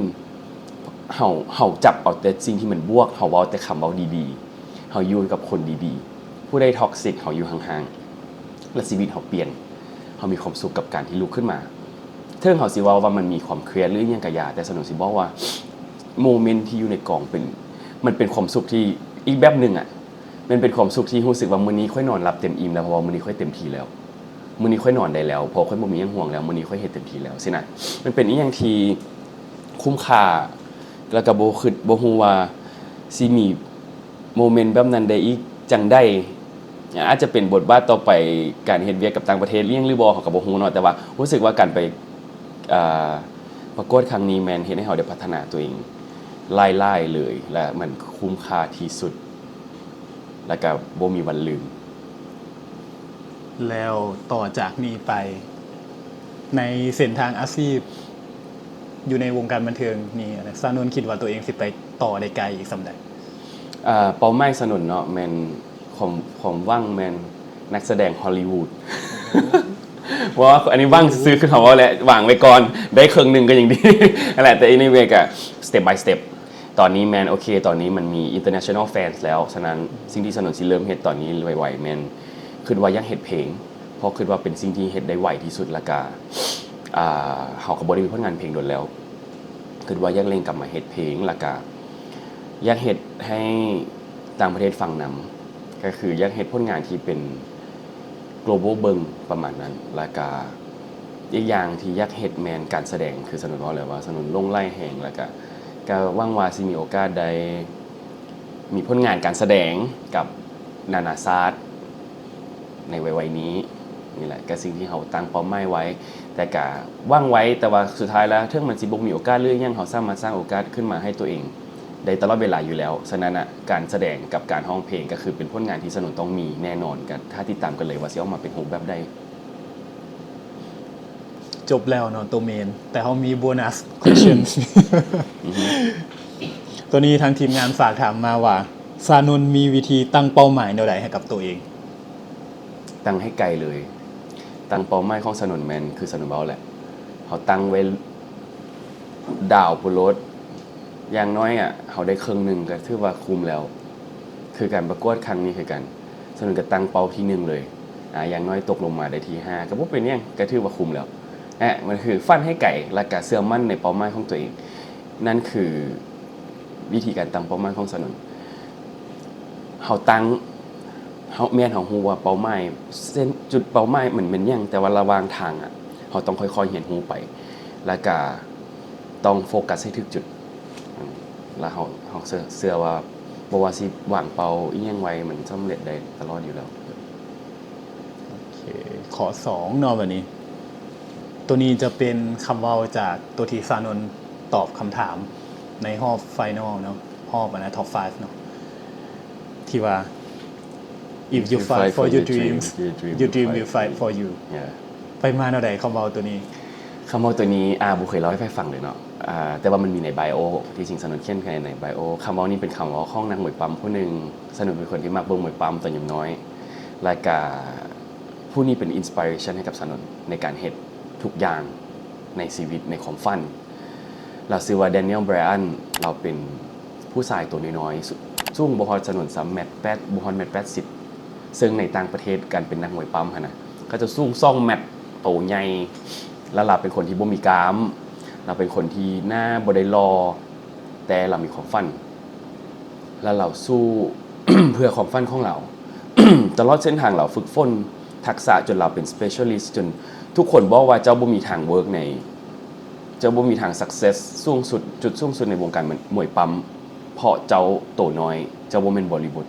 ເຮົາ ເຮົາຈັບເອົາແຕ່ສິ່ງທີ່ມັນບວກ, ເຮົາເວົ້າແຕ່ຄຳເວົ້າດີໆ, ເຮົາຢູ່ກັບຄົນດີໆ. ຜູ້ໃດ toxic ເຮົາຢູ່ຫ່າງໆ ແລະ ຊີວິດເຮົາປ່ຽນ. ເຮົາມີຄວາມສຸກກັບການທີ່ລຸກຂຶ້ນມາ. ເຖິງເຮົາຊິເວົ້າວ່າມັນມີຄວາມຄຽດ ຫຼື ອີ່ຫຍັງກະຢ່າ, ແຕ່ສະໜູຊິບອກວ່າ ໂມເມັນທີ່ຢູ່ໃນກອງເປັນ ມັນເປັນຄວາມສຸກທີ່ອີກແບບໜຶ່ງອະ. ມັນເປັນຄວາມສຸກທີ່ຮູ້ສຶກວ່າ ມື້ນີ້ຂ້ອຍນອນຫຼັບເຕັມອີ່ມແລ້ວ, ເພາະວ່າມື້ນີ້ຂ້ອຍເຕັມທີ່ແລ້ວ. ມື້ນີ້ຂ້ອຍນອນໄດ້ແລ້ວ ເພາະຂ້ອຍບໍ່ມີຫຍັງຫ່ວງແລ້ວ, ມື້ນີ້ຂ້ອຍເຮັດເຕັມທີ່ແລ້ວ ຊີ້ນະ. ມັນເປັນອີ່ຫຍັງທີ່ຄຸ້ມຄ່າ ແລ້ວກໍບໍ່ຄິດ ບໍ່ຮູ້ວ່າຊິມີໂມເມັນແບບນັ້ນໄດ້ອີກຈັ່ງໃດ. ອາດຈະເປັນບົດບາດຕໍ່ໄປ ການເຮັດວຽກກັບຕ່າງປະເທດອີ່ຫຍັງຫຼືບໍ່ ເຮົາກໍບໍ່ຮູ້ເນາະ, ແຕ່ວ່າຮູ້ສຶກວ່າການໄປ ອ່າ ປະກວດຄັ້ງນີ້ແມ່ນເຮັດໃຫ້ເຮົາໄດ້ພັດທະນາຕົວເອງຫຼາຍໆເລີຍ ແລະ ມັນຄຸ້ມຄ່າທີ່ສຸດ ແລ້ວກໍບໍ່ມີວັນລືມ. ແລ້ວຕໍ່ຈາກນີ້ໄປ ໃນເສັ້ນທາງອາຊີບ ຢູ່ໃນວົງການບັນເທີງນີ້ ຊານົນຄິດວ່າຕົວເອງຊິໄປຕໍ່ໄດ້ໄກອີກສ່ຳໃດ? ເອີ ເປົ້າໝາຍຊານົນເນາະ ແມ່ນຄວາມ ຄວາມຫວັງແມ່ນນັກສະແດງຮອລລີວູດ. ເພາະວ່າອັນນີ້ຫວັງຊື່ໆ ຄືເຮົາເວົ້າແຫຼະ ວາງໄວ້ກ່ອນ ໄດ້ເຄິ່ງໜຶ່ງກໍຍັງດີ ຫັ້ນແຫຼະ. ແຕ່ anyway ກໍ step by step. ຕອນນີ້ແມ່ນ ໂອເຄ ຕອນນີ້ມັນມີ international fans ແລ້ວ, ສະນັ້ນ ສິ່ງທີ່ຊານົນຊິເລີ່ມເຮັດຕອນນີ້ໄວໆ ແມ່ນຄິດວ່າຢາກເຮັດເພງ ເພາະຄິດວ່າເປັນສິ່ງທີ່ເຮັດໄດ້ໄວທີ່ສຸດ ແລ້ວກະ ອ່າ ເຮົາກໍບໍ່ໄດ້ມີຜົນງານເພງດົນແລ້ວ. ຄິດວ່າຢາກເລັ່ງກັບມາເຮັດເພງ ແລ້ວກະຢາກເຮັດໃຫ້ຕ່າງປະເທດຟັງນຳ, ກໍຄືຢາກເຮັດຜົນງານທີ່ເປັນ global ເບິ່ງປະມານນັ້ນ. ແລ້ວກະອີກຢ່າງທີ່ຢາກເຮັດແມ່ນການສະແດງ, ຄືຊານົນເວົ້າແລ້ວວ່າຊານົນຫຼົງໄຫຼແຮງ, ແລ້ວກະ ກະຫວັງວ່າຊິມີໂອກາດໄດ້ມີຜົນງານການສະແດງກັບນານາຊາດໃນໄວໆນີ້. ນີ້ແຫຼະ ກະສິ່ງທີ່ເຮົາຕັ້ງເປົ້າໝາຍໄວ້, ແຕ່ກະຫວັງໄວ້, ແຕ່ວ່າສຸດທ້າຍແລ້ວ ເຖິງມັນຊິບໍ່ມີໂອກາດ ຫຼື ຫຍັງ, ເຮົາສາມາດສ້າງໂອກາດຂຶ້ນມາໃຫ້ຕົວເອງໄດ້ຕະຫຼອດເວລາຢູ່ແລ້ວ. ສະນັ້ນນະ ການສະແດງກັບການຮ້ອງເພງ ກະຄືເປັນຜົນງານທີ່ຊານົນຕ້ອງມີແນ່ນອນ, ກະຖ້າຕິດຕາມກັນເລີຍວ່າຊິອອກມາເປັນຮູບແບບໃດ. ຈົບແລ້ວເນາະ ໂຕເມນ, ແຕ່ເຮົາມີ bonus questions. ໂຕນີ້ທາງທີມງານຝາກຖາມມາວ່າ ຊານົນມີວິທີຕັ້ງເປົ້າໝາຍແນວໃດໃຫ້ກັບໂຕເອງ? ຕັ້ງໃຫ້ໄກເລີຍ. ຕັ້ງເປົ້າໝາຍຂອງຊານົນແມ່ນ ຄືຊານົນເວົ້າແຫຼະ, ເຮົາຕັ້ງໄວ້ດາວໂພໂລດ, ຢ່າງໜ້ອຍອະ ເຮົາໄດ້ເຄິ່ງໜຶ່ງກໍຖືວ່າຄຸ້ມແລ້ວ. ຄືການປະກວດຄັ້ງນີ້ຄືກັນ, ສະໜຸນກໍຕັ້ງເປົ້າທີໜຶ່ງເລີຍ ອາ ຢ່າງໜ້ອຍຕົກລົງມາໄດ້ທີຫ້າ ກໍບໍ່ເປັນຫຍັງ ກໍຖືວ່າຄຸ້ມແລ້ວ. ແອະ ມັນຄືຝັນໃຫ້ໄກ ແລ້ວກໍເຊື່ອໝັ້ນໃນເປົ້າໝາຍຂອງຕົວເອງ. ນັ້ນຄືວິທີການຕັ້ງເປົ້າໝາຍຂອງສະໜຸນ. ເຮົາຕັ້ງ ເຮົາ ແມ່ນເຮົາຮູ້ວ່າເປົ້າໝາຍ ເສັ້ນ ຈຸດເປົ້າໝາຍມັນແມ່ນຫຍັງ, ແຕ່ວ່າລະຫວ່າງທາງອະ ເຮົາຕ້ອງຄ່ອຍໆຮຽນຮູ້ໄປ ແລ້ວກະຕ້ອງໂຟກັສໃຫ້ຖືກຈຸດ. ອາ ແລ້ວເຮົາ ເຮົາເຊື່ອ ເຊື່ອວ່າບໍ່ວ່າຊິວາງເປົ້າອີ່ຫຍັງໄວ້ ມັນສຳເລັດໄດ້ຕະຫຼອດຢູ່ແລ້ວ. ໂອເຄ ຂໍ້ສອງເນາະ ບາດນີ້ ໂຕນີ້ຈະເປັນຄຳເວົ້າຈາກໂຕທີ່ສານົນຕອບຄຳຖາມໃນຮອບໄຟນອລເນາະ ຮອບອັນນະ top five ເນາະ ທີ່ວ່າ If you fight for your dreams, your dream will fight for you. ໄປມາແນວໃດຄຳເວົ້າໂຕນີ້? ຄຳເວົ້າໂຕນີ້ ອາ ບໍ່ເຄີຍເລົ່າໃຫ້ໃຜຟັງເລີຍເນາະ ອາ ແຕ່ວ່າມັນມີໃນໄບໂອ ທີ່ຈິງສະໜຸນຂຽນໃນໄບໂອ. ຄຳເວົ້ານີ້ເປັນຄຳເວົ້າຂອງນັກມວຍປ້ຳຜູ້ໜຶ່ງ. ສະໜຸນເປັນຄົນທີ່ມັກເບິ່ງມວຍປ້ຳຕອນຍັງນ້ອຍ ແລ້ວກະຜູ້ນີ້ເປັນ inspiration ໃຫ້ກັບສະໜຸນໃນການເຮັດທຸກຢ່າງໃນຊີວິດ ໃນຄວາມຝັນ. ລາວຊື່ວ່າ Daniel Bryan ລາວເປັນຜູ້ຊາຍໂຕນ້ອຍໆ ສ- ສູງບໍ່ຮອດສະໜຸນຊ້ຳ ແມັດແປດ ບໍ່ຮອດແມັດແປດສິບ ເຊິ່ງໃນຕ່າງປະເທດການເປັນນັກມວຍປ້ຳຫັ້ນນະ ເຂົາເຈົ້າສູງສອງແມັດ ໂຕໃຫຍ່ ແລ້ວລາວເປັນຄົນທີ່ບໍ່ມີກ້າມ ລາວເປັນຄົນທີ່ໜ້າບໍ່ໄດ້ຫຼໍ່ ແຕ່ລາວມີຄວາມຝັນ ແລ້ວລາວສູ້ ເພື່ອຄວາມຝັນຂອງລາວ. ຕະຫຼອດເສັ້ນທາງລາວຝຶກຝົນທັກສະຈົນລາວເປັນ specialist ຈົນທຸກຄົນບອກວ່າເຈົ້າບໍ່ມີທາງ work ໃນ ເຈົ້າບໍ່ມີທາງ success ສູງສຸດ ຈຸດສູງສຸດໃນວົງການມວຍປ້ຳ ເພາະເຈົ້າໂຕນ້ອຍ ເຈົ້າບໍ່ແມ່ນ Bollywood.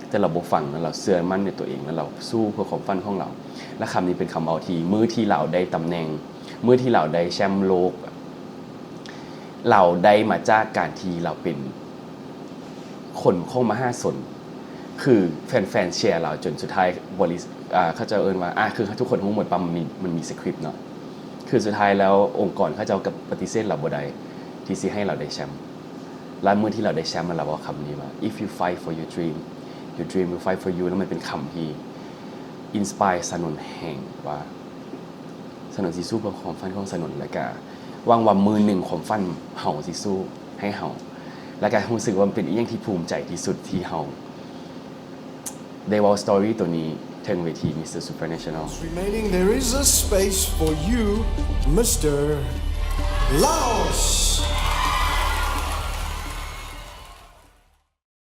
ແຕ່ລາວບໍ່ຟັງ ແລ້ວລາວເຊື່ອໝັ້ນໃນຕົວເອງ ແລ້ວລາວສູ້ເພື່ອຄວາມຝັນຂອງລາວ. ແລະ ຄຳນີ້ເປັນຄຳເວົ້າທີ່ມື້ທີ່ລາວໄດ້ຕຳແໜ່ງ ມື້ທີ່ລາວໄດ້ແຊ້ມໂລກ ລາວໄດ້ມາຈາກການທີ່ລາວເປັນຄົນຂອງມະຫາຊົນ ຄືແຟນໆເຊຍລາວຈົນສຸດທ້າຍບໍລິ ອາ ເຂົາເຈົ້າເອີ້ນວ່າ ອາ ຄືທຸກຄົນຮູ້ໝົດວ່າມັນມີ ມັນມີສະຄຣິບເນາະ ຄືສຸດທ້າຍແລ້ວອົງກອນເຂົາເຈົ້າກໍປະຕິເສດລາວບໍ່ໄດ້ ທີ່ຊິໃຫ້ລາວໄດ້ແຊ້ມ. ແລ້ວມື້ທີ່ລາວໄດ້ແຊ້ມ ແລ້ວລາວເວົ້າຄຳນີ້ວ່າ If you fight for your dream, your dream will fight for you. ແລ້ວມັນເປັນຄຳທີ່ inspire ສະໜຸນແຮງວ່າ ສະໜຸນຊິສູ້ເພື່ອຄວາມຝັນຂອງສະໜຸນ ແລ້ວກະຫວັງວ່າມື້ໜຶ່ງຄວາມຝັນເຮົາຊິສູ້ໃຫ້ເຮົາ ແລ້ວກະຮູ້ສຶກວ່າເປັນອີ່ຫຍັງທີ່ພູມໃຈທີ່ສຸດທີ່ເຮົາໄດ້ເວົ້າ story ໂຕນີ້ເທິງເວທີ Mister Supranational. Remaining, there is a space for you, Mister Laos.